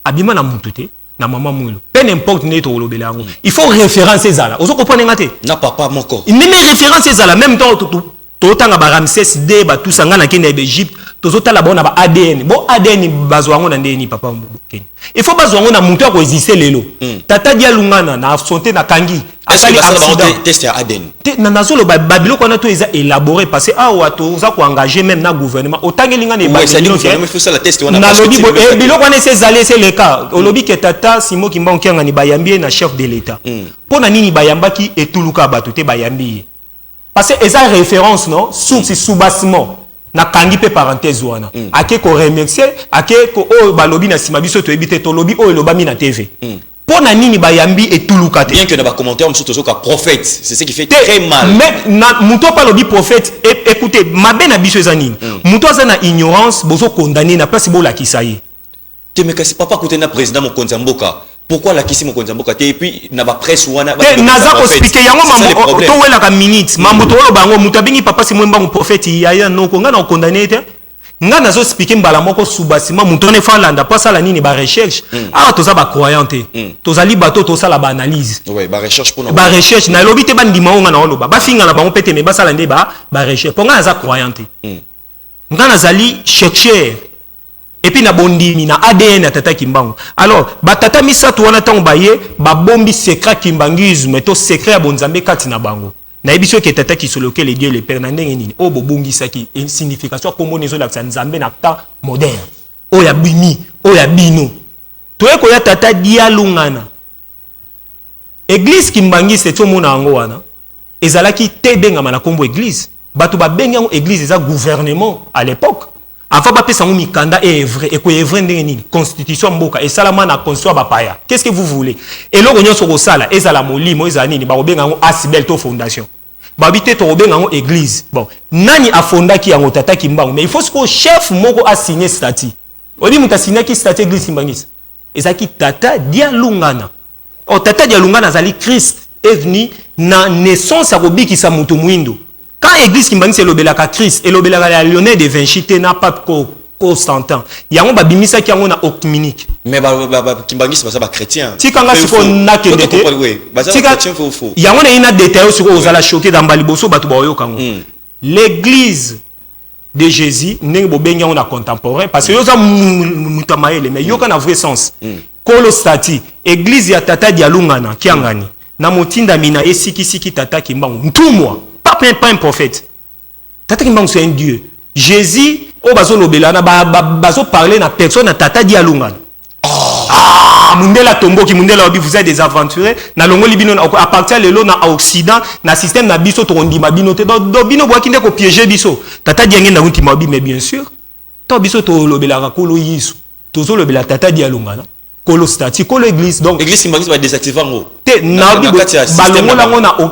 abima na mutu te, na mama Mwilu. Peu n'importe ndenge tokolobela yango, il faut référence ezala. Ozo comprendre nga te? Na papa moko. Ndenge référence ezala, même temps totanga ba Ramsès d batusa nga nakende ya baEgypte, tozotala bango na ba ADN. Bo ADN bazwa yango na ndenge nini, papa Keni? Il faut bazwa yango na motu ya koexiste lelo. Tata Dialungana na sonte nakangi. Asali accident, test ya ADN. Nazoloba babiloko wana to eza élaboré, parce que awa toza koengage même na gouvernement. Otangeli nga na nalobi biloko wana esi ezali, esi eleka. Olobi ke tata Simon Kimbangu Kiangani bayambi ye na chef de l'État. Mpo na nini bayambaki etuluka bato te? Bayambi ye parce que eza référence, non source, soubassement. Nakangi mpe parenthèse wana. Ake koremercier, ake oyo balobi na nsima, biso toyebi te, tolobi oyo elobami na TV. Mpo na nini bayambi etuluka te? Bien que na bacommentaire mosusu tozoka prophète, c'est ce qui fait très mal. Mais na moto mpe alobi prophète, écoutez, mabe na biso eza nini? Moto aza na ignorance, bozokondane na place bolakisa ye. Te, mais kasi papa akutani na président, mokonzi ya mboka. Pourquoi alakisi mokonzi ya mboka te? Et puis na bapresse wana. Te, naza koexpliquer yango. Mambo towelaka minute, mambo toloba yango. Moto abengi papa Simon Mbangu prophète, yaya noko, ngai na okondane te. Ngai nazoexpliquer mbala moko subasima. Moto wana efo alanda mpo asala nini? Barecherche. Awa toza bacroyant te, tozali bato tosala baanalyse, barecherche. Nalobi te bandima oyo ngai naoloba, bafinga na bango mpe te, me basala nde barecherche, mpo ngai naza croyant te, ngai nazali chercheur. Et puis na bondimi na ADN ya tata Kimbangu. Alors batata misato wana, ntango baye, babombi secret kimbanguisme to secret ya bonzambe kati na bango. Nayebi soki tata Kisolokele, Dieu le Père, na ndenge nini oyo bobongisaki signification ya kombo ezolakisa Nzambe na temps moderne oyo abimi, oyo ya bino. Toye koya tata Dialungana, église kimbangiste ti omona yango wana ezalaki te ebengama na nkombo église. Bato babengi yango église, eza gouvernement à l'époque. Avant bapesa yango mikanda, eœuvrer, ekoœuvrer ndenge nini? Constitution ya mboka esalama na constitution ya bapaya. Qu'est ce que vous voulez? Eloko nyonso kosala, ezala molimo, ezala nini, bakobenga yango asbl to fondation. Babi te, tokobenga yango église. Bon, nani afondaki yango? Tata Kimbangu. Mais il faut sikoyo chef moko asigne statut. Oyebi moto asignaki statut église kimbanguiste ezalaki Tata Dialungana. Oh, Tata Dialungana azali Christ, est venu na naissance ya kobikisa moto mwindo. Quand église kimbanguiste elobelaka Christ, elobelaka ya Léonard de Vinci te, na pape Constantin. Yango babimisaki yango na œcuménique. Mais kimbanguiste baza bachrétien. Tikanga sikoyo nakende te. Yango nayi na détail. Sikoyo ozala choqué damba liboso, bato baoyoka yango. L'église de Jésus, ndenge bobengi yango na contemporain, parce que yo oza moto ya mayele, mais yoka na vrai sens. Kolo statut église ya Tata Dialungana Kiangani na motindami na esikisiki Tata Kimbangu ntumwa, pas un prophète. Tata Kimbangu, c'est un dieu. Jésus oyo bazolobela na bazoparle na personne na Tata Dialungana. Oh. Ah, mundele atomboki. Mundele alobi: «Vous êtes des aventuriers, nalongoli bino à partir lelo na Occident, na système na biso tokondima bino te. Donc bino bwaki nde kopiéger biso.» Tata Diange na ntima bi, mais bien sûr, to biso tolobelaka Kolo Yesu, tozolobela Tata Dialungana, kolo statut, kolo église. Donc église kimbanguiste badésactive yango? Te,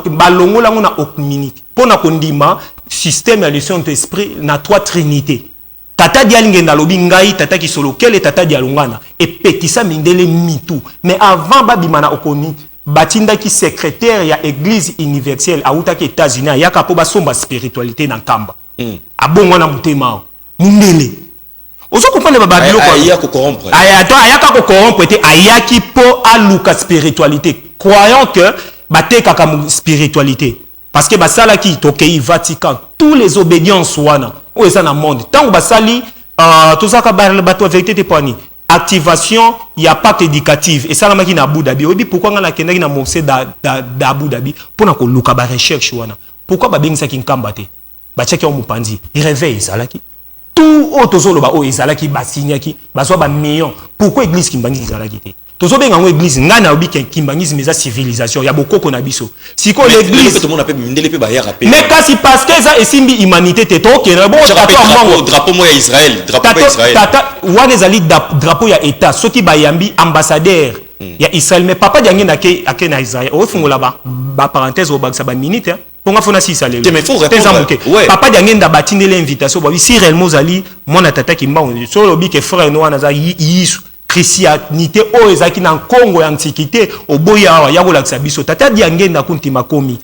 balongola yango na œcuménique mpo na kondima système ya le Saint Esprit na trois trinité. Tata Dialingenda alobi: «Ngai Tata Kisolokele, Tata Dialungana.» Epekisa mindele mitu. Mais avant babima na okoni, batindaki secrétaire ya église universelle awutaki États-Unis, ayaka mpo basomba spiritualité na Nkamba. Abongwana motema awa. Mundele, ozo comprendre babiloko? Ayaka kocorrompre te, ayaki mpo aluka spiritualité, croyant que batekaka spiritualité, parce que basalaki. Tokei Vatican, tous les obédiences wana oyo eza na monde, ntango basali, tozalaka bato ya vérité te. Mpo ani activation ya pacte éducative esalamaki na Abu Dhabi. Oyebi pourquoi ngai nakendaki na mosquée d'Abu Dhabi? Mpona koluka barecherche wana. Pourquoi babengisaki Nkamba te? Batiaki yango mopanzi. Réveil ezalaki, tout oyo tozoloba oyo ezalaki, basignaki, bazwa bamillion. Pourquoi église kimbanguiste ezalaki te? Tozobenga yango église. Ngai nayobi kimbanguisme eza civilisation ya bokoko na biso. Sikoyo l'église, mais kasi parce que eza esimbi humanité te. Tokende bongo. Drapeau ya Israël, drapeau ya Israël. Tata wana ezali drapeau ya état soki bayambi ambassadeur ya Israël. Mais papa Diange ake, ake na Israël. Ofungola baparenthèse, obakisa baminute mponga fona sisa lelo. Eza moke. Papa Diangenda batindeli invitation, babi: «Si réellement ozali mwana Tata Kimbangu, so olobi ke frère no wana aza Yisu, christianité oyo ezalaki na nkongo ya antiquité, oboyi awa ya kolakisa biso.» Tata Diangenda kuntima komi,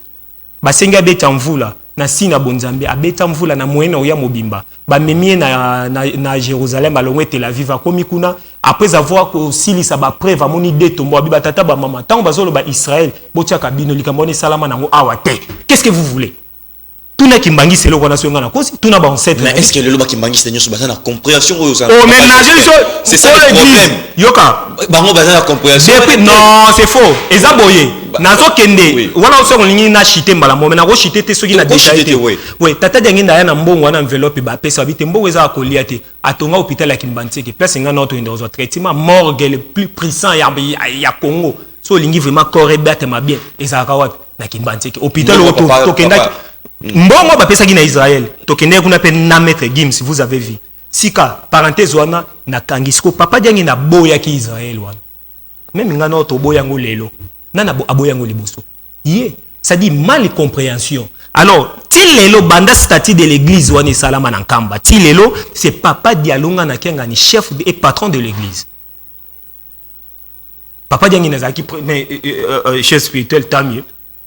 basengi abeta mvula na nsina bonzambe. Abeta mvula na moyen oya mobimba. Bamemi ye na Jérusalem, alongwe Tel Aviv, akomi kuna. Après avoir kosilisa bapreuve, amoni de tombo, abi: «Batata, bamama, ntango bazoloba Israel, botiaka bino likambo wana esalama nango awa te. Qu'est ce que vous voulez?» Tuna kimbangisi eloko wana, soki nga nakosi, tuna baancêtre. Mais est ce que lelo bakimbangisi nyonso baza na compréhension oyo? Oh, mais naje biso. C'est ça le problème. Yoka. Bango baza na compréhension. Depuis, non, c'est faux. Eza boye, nazokende wana. Soki olingi nachite mbala moko, mais nakochite te soki na détail te. Oui, Tata Diangenda aya na mbongo wana, enveloppe bapesa, babi te mbongo eza ya kolia te. Atonga hôpital ya Kimbantieke, place nga na toyenda kozwa traitement, morgue le plus puissant ya Congo. So olingi vraiment corps ebatema bien, ezalaka wapi? Na Kimbantieke, hôpital oyo tokendaki. Mbongo bapesaki na Israel, tokendeki kuna mpe na maître Gims. Vous avez vu? Sika parenthèse wana nakangi. Siko papa Diangi naboyaki Israel wana, même nga na toboya yango lelo. Nani aboya yango liboso? Ye, c'est-à-dire mal compréhension. Alors ti lelo, banda statut de l'église wana esalama na Nkamba, ti lelo c'est papa Dialonga na Kiangani, chef et patron de l'église. Papa Diangi nazalaki, mais chef spirituel, tant mieux.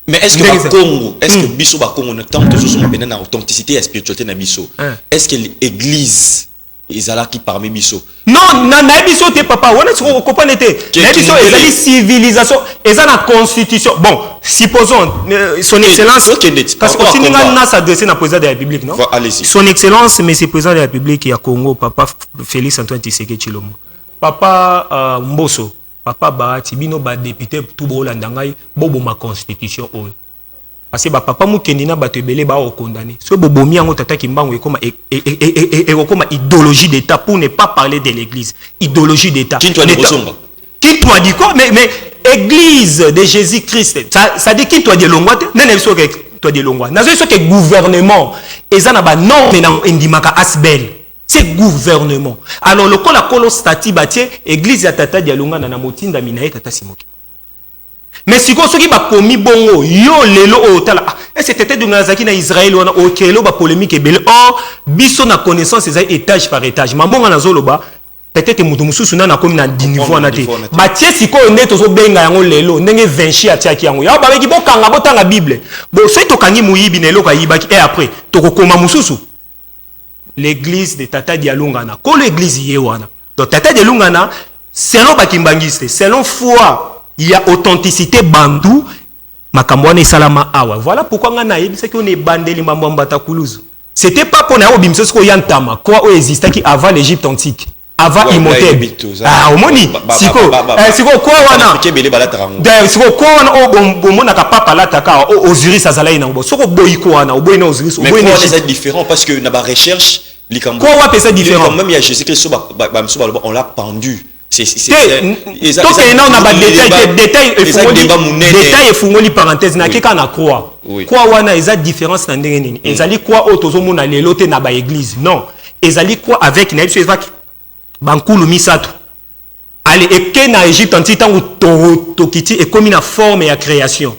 Mais est-ce que bakongo, est-ce que biso bakongo, na ntango tozozonga mpena na authenticité ya spiritualité na biso, est-ce que l'église ezalaki parmi biso? Non, nayebi biso te, papa. Wana sikoyo okopane te. Nayebi biso ezali civilisation, eza na constitution. Bon, supposons son excellence, parce que otindi nga na s'adresser na président de la République, non, son excellence monsieur président de la République ya Congo, papa Félix Antoine Tshisekedi Tshilombo, papa Mboso, papa Bahati, bino badéputé tu boolanda ngai, boboma constitution oyo, parce que bapapa mokendi na bato ebele baokondane. Soki bobomi yango, Tata Kimbangu ekokoma idéologie d'état, pour ne pas parler de l'église, idéologie d'état. Qui toi dit quoi? Mais église de Jésus Christ, ça dit qui toi dit longwa te. Nene biso ke toi dit longwa, nazoyi. Soki gouvernement eza na banorme na endimaka asbl, C'est gouvernement. Alors lokola kolo statut, batie église ya Tata Dialungana na motindami na ye Tata Simoki. Mais sikoyo soki bakomi bongo, yo lelo oyo otala, ah, ese Tata Dialungana azalaki na Israel wana, okelo bapolémique ebele. Or biso na connaissance ezali étage par étage. Mambonga nazoloba, peut-être moto mosusu nani akomi na niveau wana te. Batie sikoyo nde tozobenga yango lelo ndenge Vinci atiaki yango. Yango babeki bokanga, botanga Bible. Bo soki tokangi moyibi na eloko ayibaki, e après tokokoma mosusu l'église de Tata Dialungana. Kolo église ye wana. Donc Tata Dialungana, selon bakimbangiste, selon foi ya authenticité bandu, makambo wana esalama awa. Voilà pourquoi ngai nayebisaki oyo na ebandeli, mambo ya Mbata Kuluzu, c'était pas mpo na ya kobimisa soki oya ntama quoi oyo existaki avant l'Égypte antique, avant Imhotep. Ah, omoni sikoyo, sikoyo kwa wana, sikoyo kwa wana oyo bomonaka papa alataka, Osiris azalaki nango. Soki oboyi ko wana, oboyi na Osiris, oboyi na. Eza différent parce que na barecherche likambo kwa wapi eza différent? Même ya Jésus Christ, bamiso baloba on l'a pendu. Tokende nao na badétail te. Détail efungoli parenthèse. Nake kaka na croix. Croix wana eza différence na ndenge nini? Ezali croix oyo tozomona lelo te na baéglise, non. Ezali croix avec na biso ezaki bankulu misato. Ale eke na Égypte antique, ntango tokiti, ekomi na forme ya création.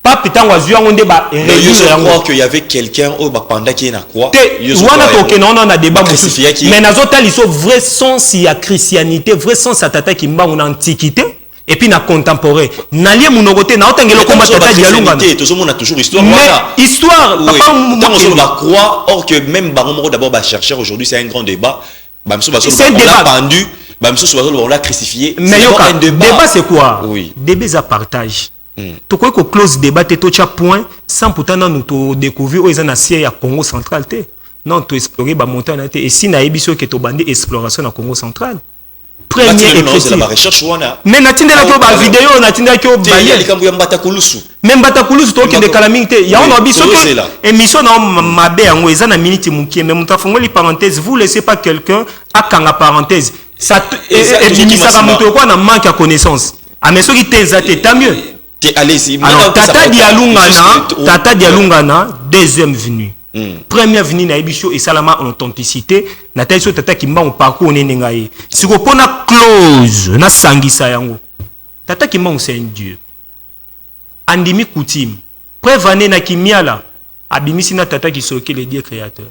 Pape ntango azwi yango nde baréunir yango. Qu'il y avait quelqu'un oyo bapandaki ye na croix. Te, wana tokende wana na débat mosusu, mais nazotalisa vrai sens ya christianité, vrai sens ya Tata Kimbangu na antiquité et puis na contemporain. Nalie monoko te, naotangela okoma Tata Dialungana. Tozomona toujours histoire. Mais histoire, papa, ntango croix, or que même bango moko d'abord bachercheur, aujourd'hui c'est un grand débat. C'est un débat. Pendu, bamisusu bazoloba on l'a crucifié. Mais yoka, débat, débat c'est quoi? Débat eza partage. Tokoki koclose débat te, totya point sans pourtant nanu todécouvrir oyo eza na sie ya Congo Central te. Non, toexplore bamontagne na te. Esi nayebi soki tobandi exploration na Congo Central. Première écriture, mais natindelaki oyo bavideo, natindelaki oyo. Likambo ya Mbata Kulusu. Mais Mbata Kulusu, tokende kala mingi te. Yango na biso émission na mabe, yango eza na minute mokie. Mais moto afongoli parenthèse, vous laissez pas quelqu'un akanga parenthèse, ebimisaka moto lokola na manque ya connaissance. Ah, mais soki te eza te, tant mieux. Allez-y. Alors Tata Dialungana, Tata Dialungana, deuxième venue. Première venue nayebi so esalama en authenticité. Natali so Tata Kimbangu, parcours nene ngai ye siko mpona close, nasangisa yango. Tata Kimbangu, c'est un dieu andimi coutume. Preuve ane na Kimiala, abimisi na Tata Kisoki, le dieu créateur.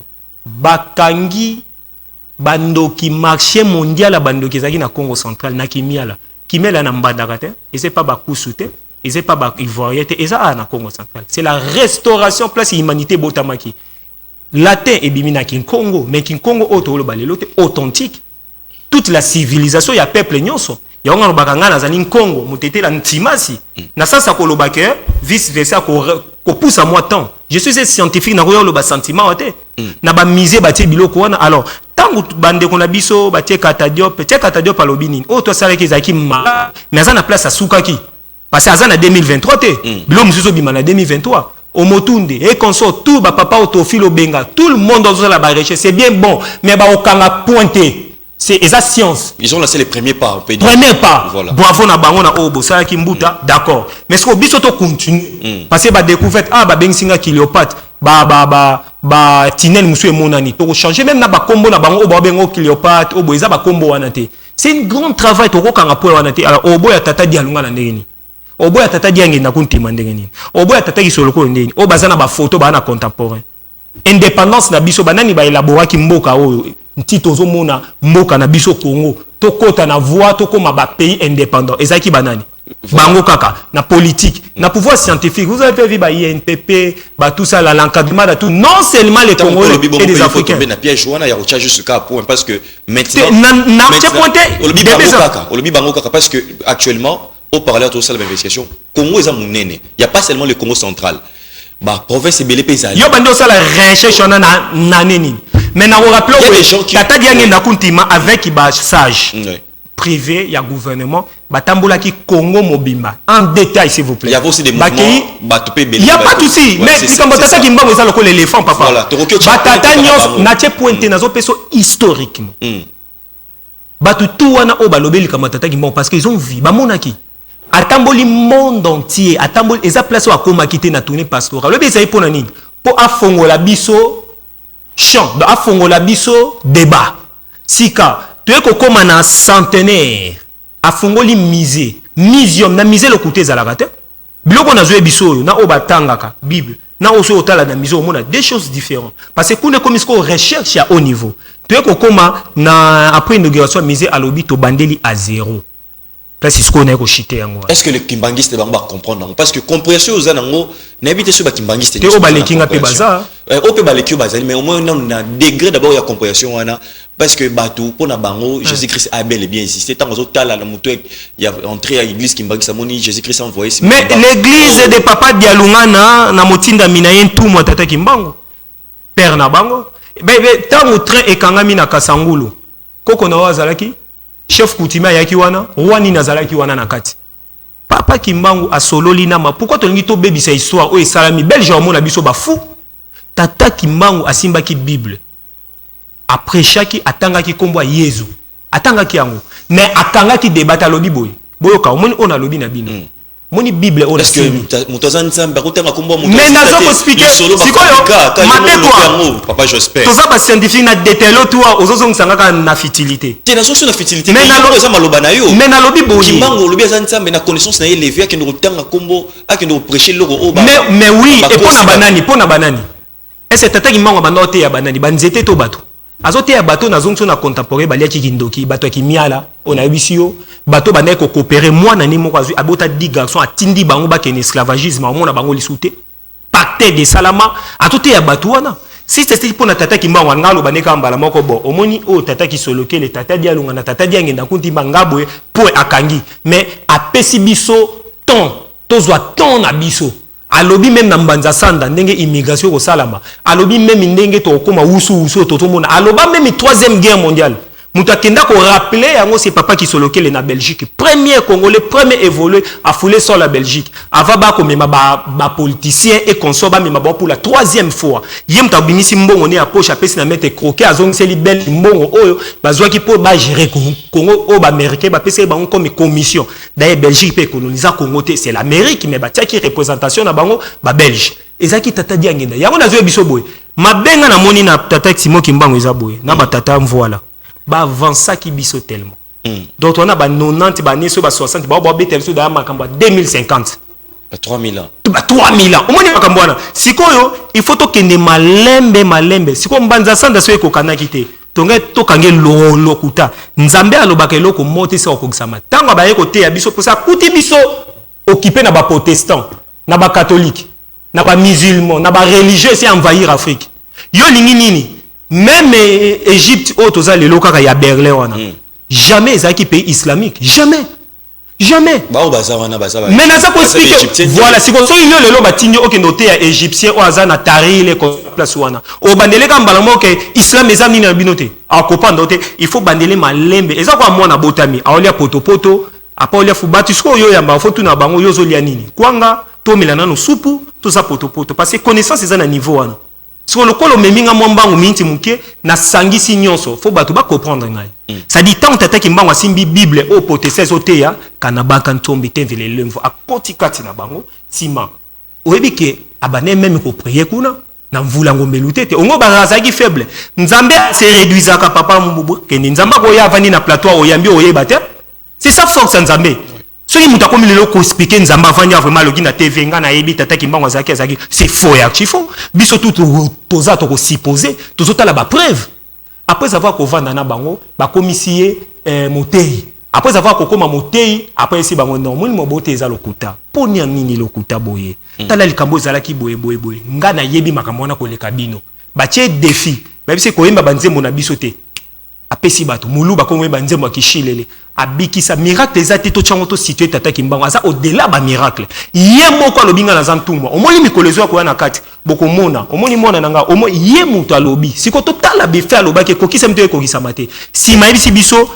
Bakangi bandoki, marché mondial ya bandoki ezalaki na Congo Central, na Kimiala. Kimiala na Mbandaka te, eza pa bakusu te, eza pa baivoirien te, eza awa na Congo Central. C'est la restauration, place humanité ebotamaki. Latin ebimi na Kinkongo, mais Kinkongo oyo toloba lelo te, authentique. Toute la civilisation ya peuple nyonso, yango alobaka ngai nazali Nkongo motetela ntimasi na sens ya koloba ke vice versa, kopusa mwa temps. Je suis un scientifique, nakoya oloba sentiment wa te. Na bamusée batie biloko wana. Alors ntango bandeko na biso batie Kata Diop, tie Kata Diop alobi nini oyo tosalaki ezalaki ma, mais aza na place asukaki parce que aza na 2023 te. Biloko mosusu obima na 2023, Omotunde et consort, tout bapapa oyo Théophile Obenga, tout le monde ozosala barecherche, c'est bien bon, mais baokanga point te. C'est eza science. Ils ont lancé les premiers pas, on peut dire. Premier pas. Voilà. Bravo na bango na oyo bosalaki mbuta, d'accord. Mais ce que biso to continue parce que badécouverte, ah, babengisi nga Cléopâtre, ba tinel mosusu emonani, tokochange même na bakombo na bango oyo babenga Cléopâtre, oyo boye eza bakombo wana te. C'est une grand travail, tokokanga po wana te. Alors oboya Tata Dialunga na ndenge nini? Oboya Tata Diangenda kuntima ndenge nini? Oboya Tata Kisolokolo ndenge nini? Oyo baza na bafoto, baa na contemporain. Indépendance na biso, banani baelaboraki mboka oyo nti tozomona mboka na biso Congo, tokɔta na voie, tokóma bapays indépendant, ezalaki banani? Bango kaka na politique, na pouvoir scientifique. Vous avez vu ba INPP, ba tout ça là, l'encadrement de tout, non seulement les Congolais et des Africains. Na piège wana ya kotia jusqu'à point parce que maintenant na tia point te. Olobi bango kaka, olobi bango kaka parce que actuellement au parler tout ça, l'investigation Congo eza monene, il y a pas seulement le Congo Central, ba province ebele mpe ezali. Yo bandi osala recherche wana na nini? Mais nakorappeler Tata Diangenda Kuntima avec basage privé ya gouvernement, batambolaki Congo mobimba en détail, s'il vous plaît. Il y avait aussi des mouvements, bato pe. Il y a pas de souci, mais likambo Tata Kimbangu eza lokola éléphant, papa. Batata nyonso natie point te, nazopesa historiquement. Bato tu wana oyo balobeli likambo ya Tata Kimbangu parce qu'ils ont vu, bamonaki atamboli monde entier, atamboli, eza place oyo akomaki te na tournée pastoral. Alobi ezali mpo na nini? Mpo afongola biso. Champ, donc afongola biso débat. Sika toye kokóma na centenaire, afongoli musée, museum. Na musée, lokuta ezalaka te. Biloko nazoyebi biso oyo na oyo batangaka Bible na oyo soki otala na musée, omona deux choses différentes, parce que kuna ekomi sikoyo recherche ya haut niveau. Toye kokóma na après inauguration ya musée, alobi tobandeli à zéro. Place sikoyo naye koshite yango wana. Est ce que le kimbangiste bango bacomprendre yango? Parce que compréhension oza nango, nayebi te soki bakimbangiste Te, oyo baleki nga mpe baza. Oyo mpe baleki oyo bazali, mais au moins nanu na degré d'abord ya compréhension wana, parce que bato, mpo na bango, Jésus Christ a bel et bien existé. Ntango azotala na moto ya entrée ya église kimbangiste, amoni Jésus Christ envoyé. Mais l'église de papa Dialungana na motindami na ye, ntumwa tata Kimbangu, père na bango, ntango train ekangami na Kasangulu, koko na oyo azalaki chef coutumier ayaki wana, roi nini azalaki wana na kati. Papa Kimbangu asololi nama. Pourquoi tolingi tobebisa histoire oyo esalami? Belge amona biso bafu. Tata Kimbangu asimbaki Bible, aprêchaki, atangaki nkombo ya Yezu, atangaki yango, mais akangaki débat. Alobi boye: boyoka, omoni oyo nalobi na bino, omoni Bible oyo nasimbi. Moto aza Nzambe, akotanga kombo ya moto? Mais nazo koexpliquer sikoyo mabe kwa papa Jospin. Toza bascientifique na détail otuwa, ozozongisa kaka na futilité. Te, nazoso na futilité. Mais eza maloba na yo. Mais nalobi boye. Kimbangu olobi aza Nzambe, na connaissance na ye élevé, akende kotanga kombo, akende koprêcher eloko oyo Mais oui, e mpo na banani? Mpo na banani? Ese tata Kimbangu abanda oteya banani? Banzete to bato? Azoteya bato. Nazongisi na contemporain, baliaki kindoki, bato ya kimiala oyo nayebisi yo, bato bandaki kokopere. Mwana ne moko azwi, abota 10 garçon, atindi bango bakende esclavagisme, amona bango lisu te. Pacte de salama, azoteya bato wana. Si c'était mpo na tata Kimbangu, anga aloba nde kaka mbala moko: bon, omoni oyo tata Kisolokele, tata Dialunga na tata Diangenda Kuntimba, nga boye mpo akangi. Mais apesi biso temps, tozwa temps na biso. Alobi même na Mbanza Sanda ndenge immigration ekosalama, alobi même ndenge tokokóma wusu wusu oyo tozomona, aloba même troisième guerre mondiale. Moto akenda korappeler yango, c'est papa Kisolokele na Belgique, premier Congolais, premier évolué afoulé sur la Belgique avant bakomema bapoliticien et consort, bamema bango pour la troisième fois. Ye moto abimisi mbongo ne ya poche, apesi na maître Croquet, azongiseli bele mbongo oyo bazwaki mpo bagérer Congo, oyo baaméricain bapesaki bango comme commission. D'ailleurs, Belgique mpe ekolonisa Congo te, c'est l'Amérique, mais batiaki représentation na bango babelge. Ezalaki tata Diangenda. Yango nazoyebi biso boye, mabenga namoni na tata Simon Kimbangu eza boye na batata Mvoila, baavançaki biso tellement. Donc towana ba 90, bane so ba 60, bao babetela biso daya makambo ya 2050. Ba 3000 ans. Ba 3000 ans. Omoni makambo wana sikoyo, il faut tokende malembe malembe. Sikoyo Mbanza Sanda so ekokanaki te, tonge tokange lokuta. Nzambe alobaka eloko moko te se kokokisama. Ntango abaye koteya biso, mposa akuti biso occupé na baprotestant, na bacatholique, na bamusulman, na bareligieux, esi envahir Afrique. Yo olingi nini? Même Égypte oyo toza lelo kaka ya Berlin wana, jamais ezalaki pays islamique, jamais, jamais. Bao baza wana baza Mais naza koexpliquer, voilà. Sikoyo soki yo lelo batindi okende oteya égyptien oyo aza na Tarile place wana, obandeleka mbala moko ke islam eza nini na bino te, akopanda te. Il faut bandele malembe. Eza kwa mwana botami, aolia potopoto, apa olia fubati. Sikoyo oyo oyamba, fo tuna bango: yo ozolia nini? Kwanga, tomela nano supu, toza potopoto, parce que connaissance eza na niveau wana. Sikoyo lokola omemi nga mwa mbangu minti moke, nasangisi nyonso, fo bato bacomprendre ngai. C'est-à-dire, ntango tataki mbangu asimbi Bible oyo protestant ezoteya kana baka ntombi te, mvele lemvo akoti kati na bango. Nsima oyebi ke abande même koprier kuna na mvula ngombelu te te ongo bazalaki faible. Nzambe se réduisaka, papa kende. Nzambe akoya, avandi na plateau, oyambi, oyeba te. C'est ça force ya Nzambe. Soki moto akomi lelo koexpliquer Nzambe avandi ya vraiment, alogi na TV: nga nayebi tata Kimbangu azalaki, c'est faux et archi faux. Biso tu toza tokosupposer, tozotala bapreuve. Après avoir kovanda na bango, bakomisi ye motei. Après avoir kokóma motei, après esi bango non, moni mobote eza lokuta. Mpo nia nini lokuta boye? Tala likambo ezalaki boye boye boye, nga nayebi makambo wana koleka bino. Batie défi, bayebisi koyemba banzembo na biso te. Apesi bato molu, bakomoyeba nzembo ya kishilele, abikisa. Miracle eza te, totyango, tositue tata Kimbangu aza au-delà bamiracle. Ye moko alobi: nga naza ntumwa. Omoni mikolo ezoya koya na kati, bokomona. Omoni mwana na nga, omo ye moto alobi. Siko totala befe alobaki ekokisami to ekokisama te. Nsima ayebisi biso: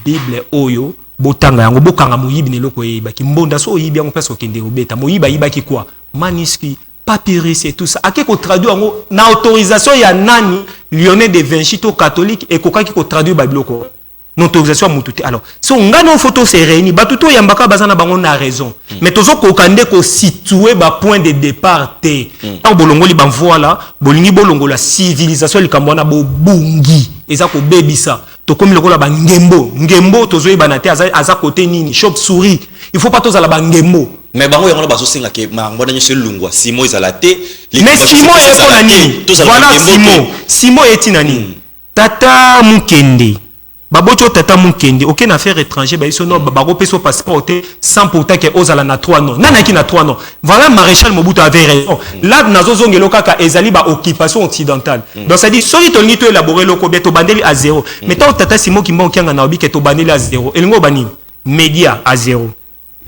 Bible oyo botanga yango, bokanga moyibi na eloko eyebaki mbonda. So oyibi yango, place okende obeta moyibi ayibaki kwa manuscrit, papyrus et tout ça, ake kotraduire yango na autorisation ya nani? Léonard de Vinci to catholique ekokaki kotraduire babiloko? Na autorisation ya mutu te. Alors so ngai na faut to se réunir. Bato toyambaka baza na bango na raison, mais tozokoka nde kosituer bapoint de départ te. Ntango bolongoli bamvoila, bolingi bolongola civilisation, likambo wana bobungi, eza kobebisa. Tokomi lokola bangembo ngembo, tozoyebana te aza kote nini, chauve souris. Il faut pas tozala bangembo. Mais bango yango bazosenga ke makambo wana nyonso elungwa, simo ezala te. Mais simo eye mpo na nini? Voilà, simo, simo eti na nini? Tata Mokende, baboti oyo, tata Mokende oke na affaire étranger, bayiso no bakopesa passeport te sans pourtant ke ozala na trois noms. Nani ayaki na trois noms? Voilà, maréchal Mobutu avait raison. Là nazozongela kaka, ezali baoccupation occidentale. Donc c'est à dire soki tolingi toélaborer eloko bien, tobandeli à zéro. Mais ntango tata Simo Kimbangu Kiangani na obi ke tobandeli à zéro, elingi oba nini? Média à zéro,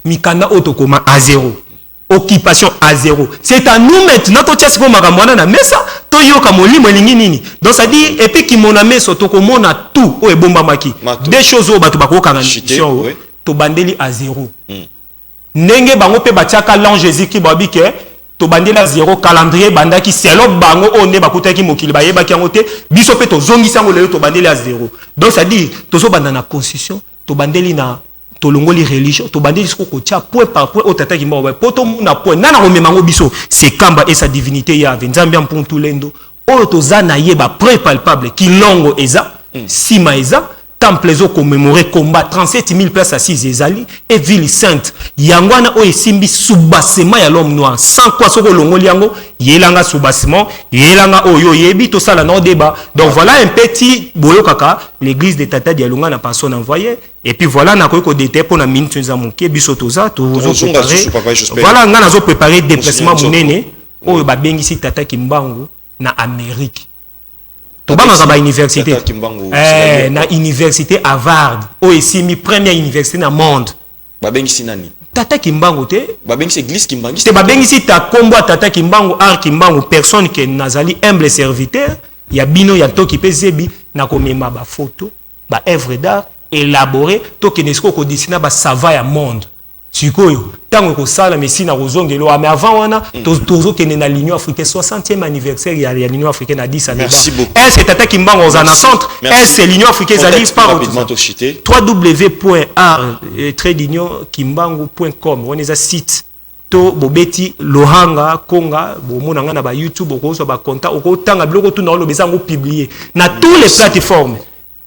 mikanda oyo tokoma à zéro, occupation à zéro. C'est à nous maintenant totia sikoyo makambo wana na mesa, toyoka molimo elingi nini. Donc c'est à dire, et puis kimona meso, tokomona tout oyo ebombamaki. Deux choses oyo bato bakokanga mission oyo, tobandeli à zéro. Ndenge bango mpe batiaka l'an Jésus Christ, babi ke tobandeli à zéro, calendrier ebandaki selon bango oyo nde bakutaki mokili, bayebaki yango te. Biso mpe tozongisi yango lelo, tobandeli à zéro. Donc c'est à dire tozobanda na constitution, tobandeli na, tolongoli religion, tobandeli siko kotia point par point oyo tataki moko po tomona point nana komema yango. Biso c'est Kamba et sa divinité yave Nzambe ya mpuntu lendo oyo toza na ye, bapreuve palpable, kilongo eza nsima, eza temple ezocommémorer combat, 37 000 places assises ezali e ville sainte. Yango wana oyo esimbi soubassement ya l'homme noir. Sans quoi, soki olongoli yango, yelanga soubassement, yelanga oyo oyebi, tosala na débat. Donc voilà un petit boyokaka l'église de tata Dialunga na personne envoyé. Et puis voilà, nakoki kodete mpo na minute eza moke. Biso toza tozopréparer, voilà, nga nazopréparer déplacement monene oyo babengisi tata Kimbangu na Amérique. Tobangaka bauniversité, na université Harvard oyo esimbi première université na monde. Babengisi nani? Tata Kimbangu te. Babengisi église kimbanguiste? Te, babengisi ta kombo ya tata Kimbangu, art Kimbangu, personne ke nazali humble serviteur ya bino ya ntoki mpe zebi. Nakomema bafoto, baœuvre d'art élaboré, tokende sikoyo kodessiner basava ya monde. Sikoyo ntango ekosala mesi na kozongela, mais avant wana tozokende na l'Union africaine, 60e anniversaire ya l'Union africaine na 10. Merci beaucoup. Est-ce tata Kimbangu oza na centre? Est-ce l'Union africaine ezali par www.art-kimbangu.com? Wana eza site to bobeti Lohanga Konga, bomona nga na ba YouTube, okozwa bacontact, okotanga biloko tuna oloba, eza yango publié na tous les plateformes.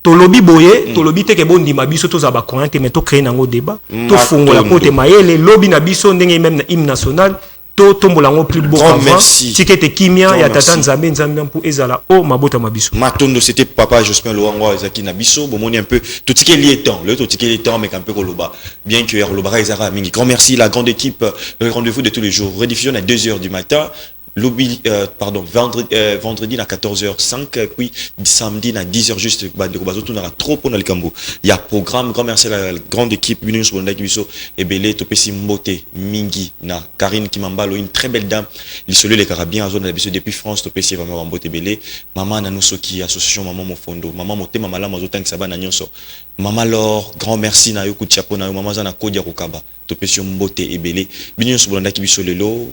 Tolobi boye, tolobi te ke bondima biso, tozala bacroyant te, mais tocréer nango débat, tofungola po te mayele lobi na biso ndenge même na hymne national totombola yango plus beau qu'avant. Tika ete kimia ya tata Nzambe, Nzambe mpo ezala o mabota biso. Matondo. C'était papa Jospin Loango, ezalaki na biso. Bomoni un peu, totikeli ye temps lelo, totikeli temps, mais un peu koloba bien que ya kolobaka ezalaka mingi. Grand merci la grande équipe. Le rendez-vous de tous les jours, rediffusion à 2 heures du matin lobi, pardon, vendredi, vendredi à 14h05, puis samedi à 10h juste. Bandeko bazotunaka trop mpona likambo ya programme. Grand merci à la grande équipe, bino nyonso bolandaki biso ebele. Topesi mbote mingi na Karine Kimambalo, une très belle dame, lisolo elekaka bien, azona biso depuis France. Topesi vraiment bambote ebele. Mama nano soki association mama Mofondo, mama motema malamu, azotangisa bana nyonso. Mama Lor, grand merci na yo, coup de chapeau na yo. Mama aza na kodi ya kokaba, topesi yo mbote ebele. Bino nyonso bolandaki biso lelo,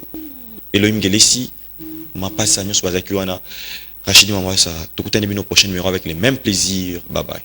Elohim Gelesi, mapasa nyonso bazalaki wana, Rachidi Mamwasa. Tokutani bino prochain numéro avec les mêmes plaisirs. Bye bye.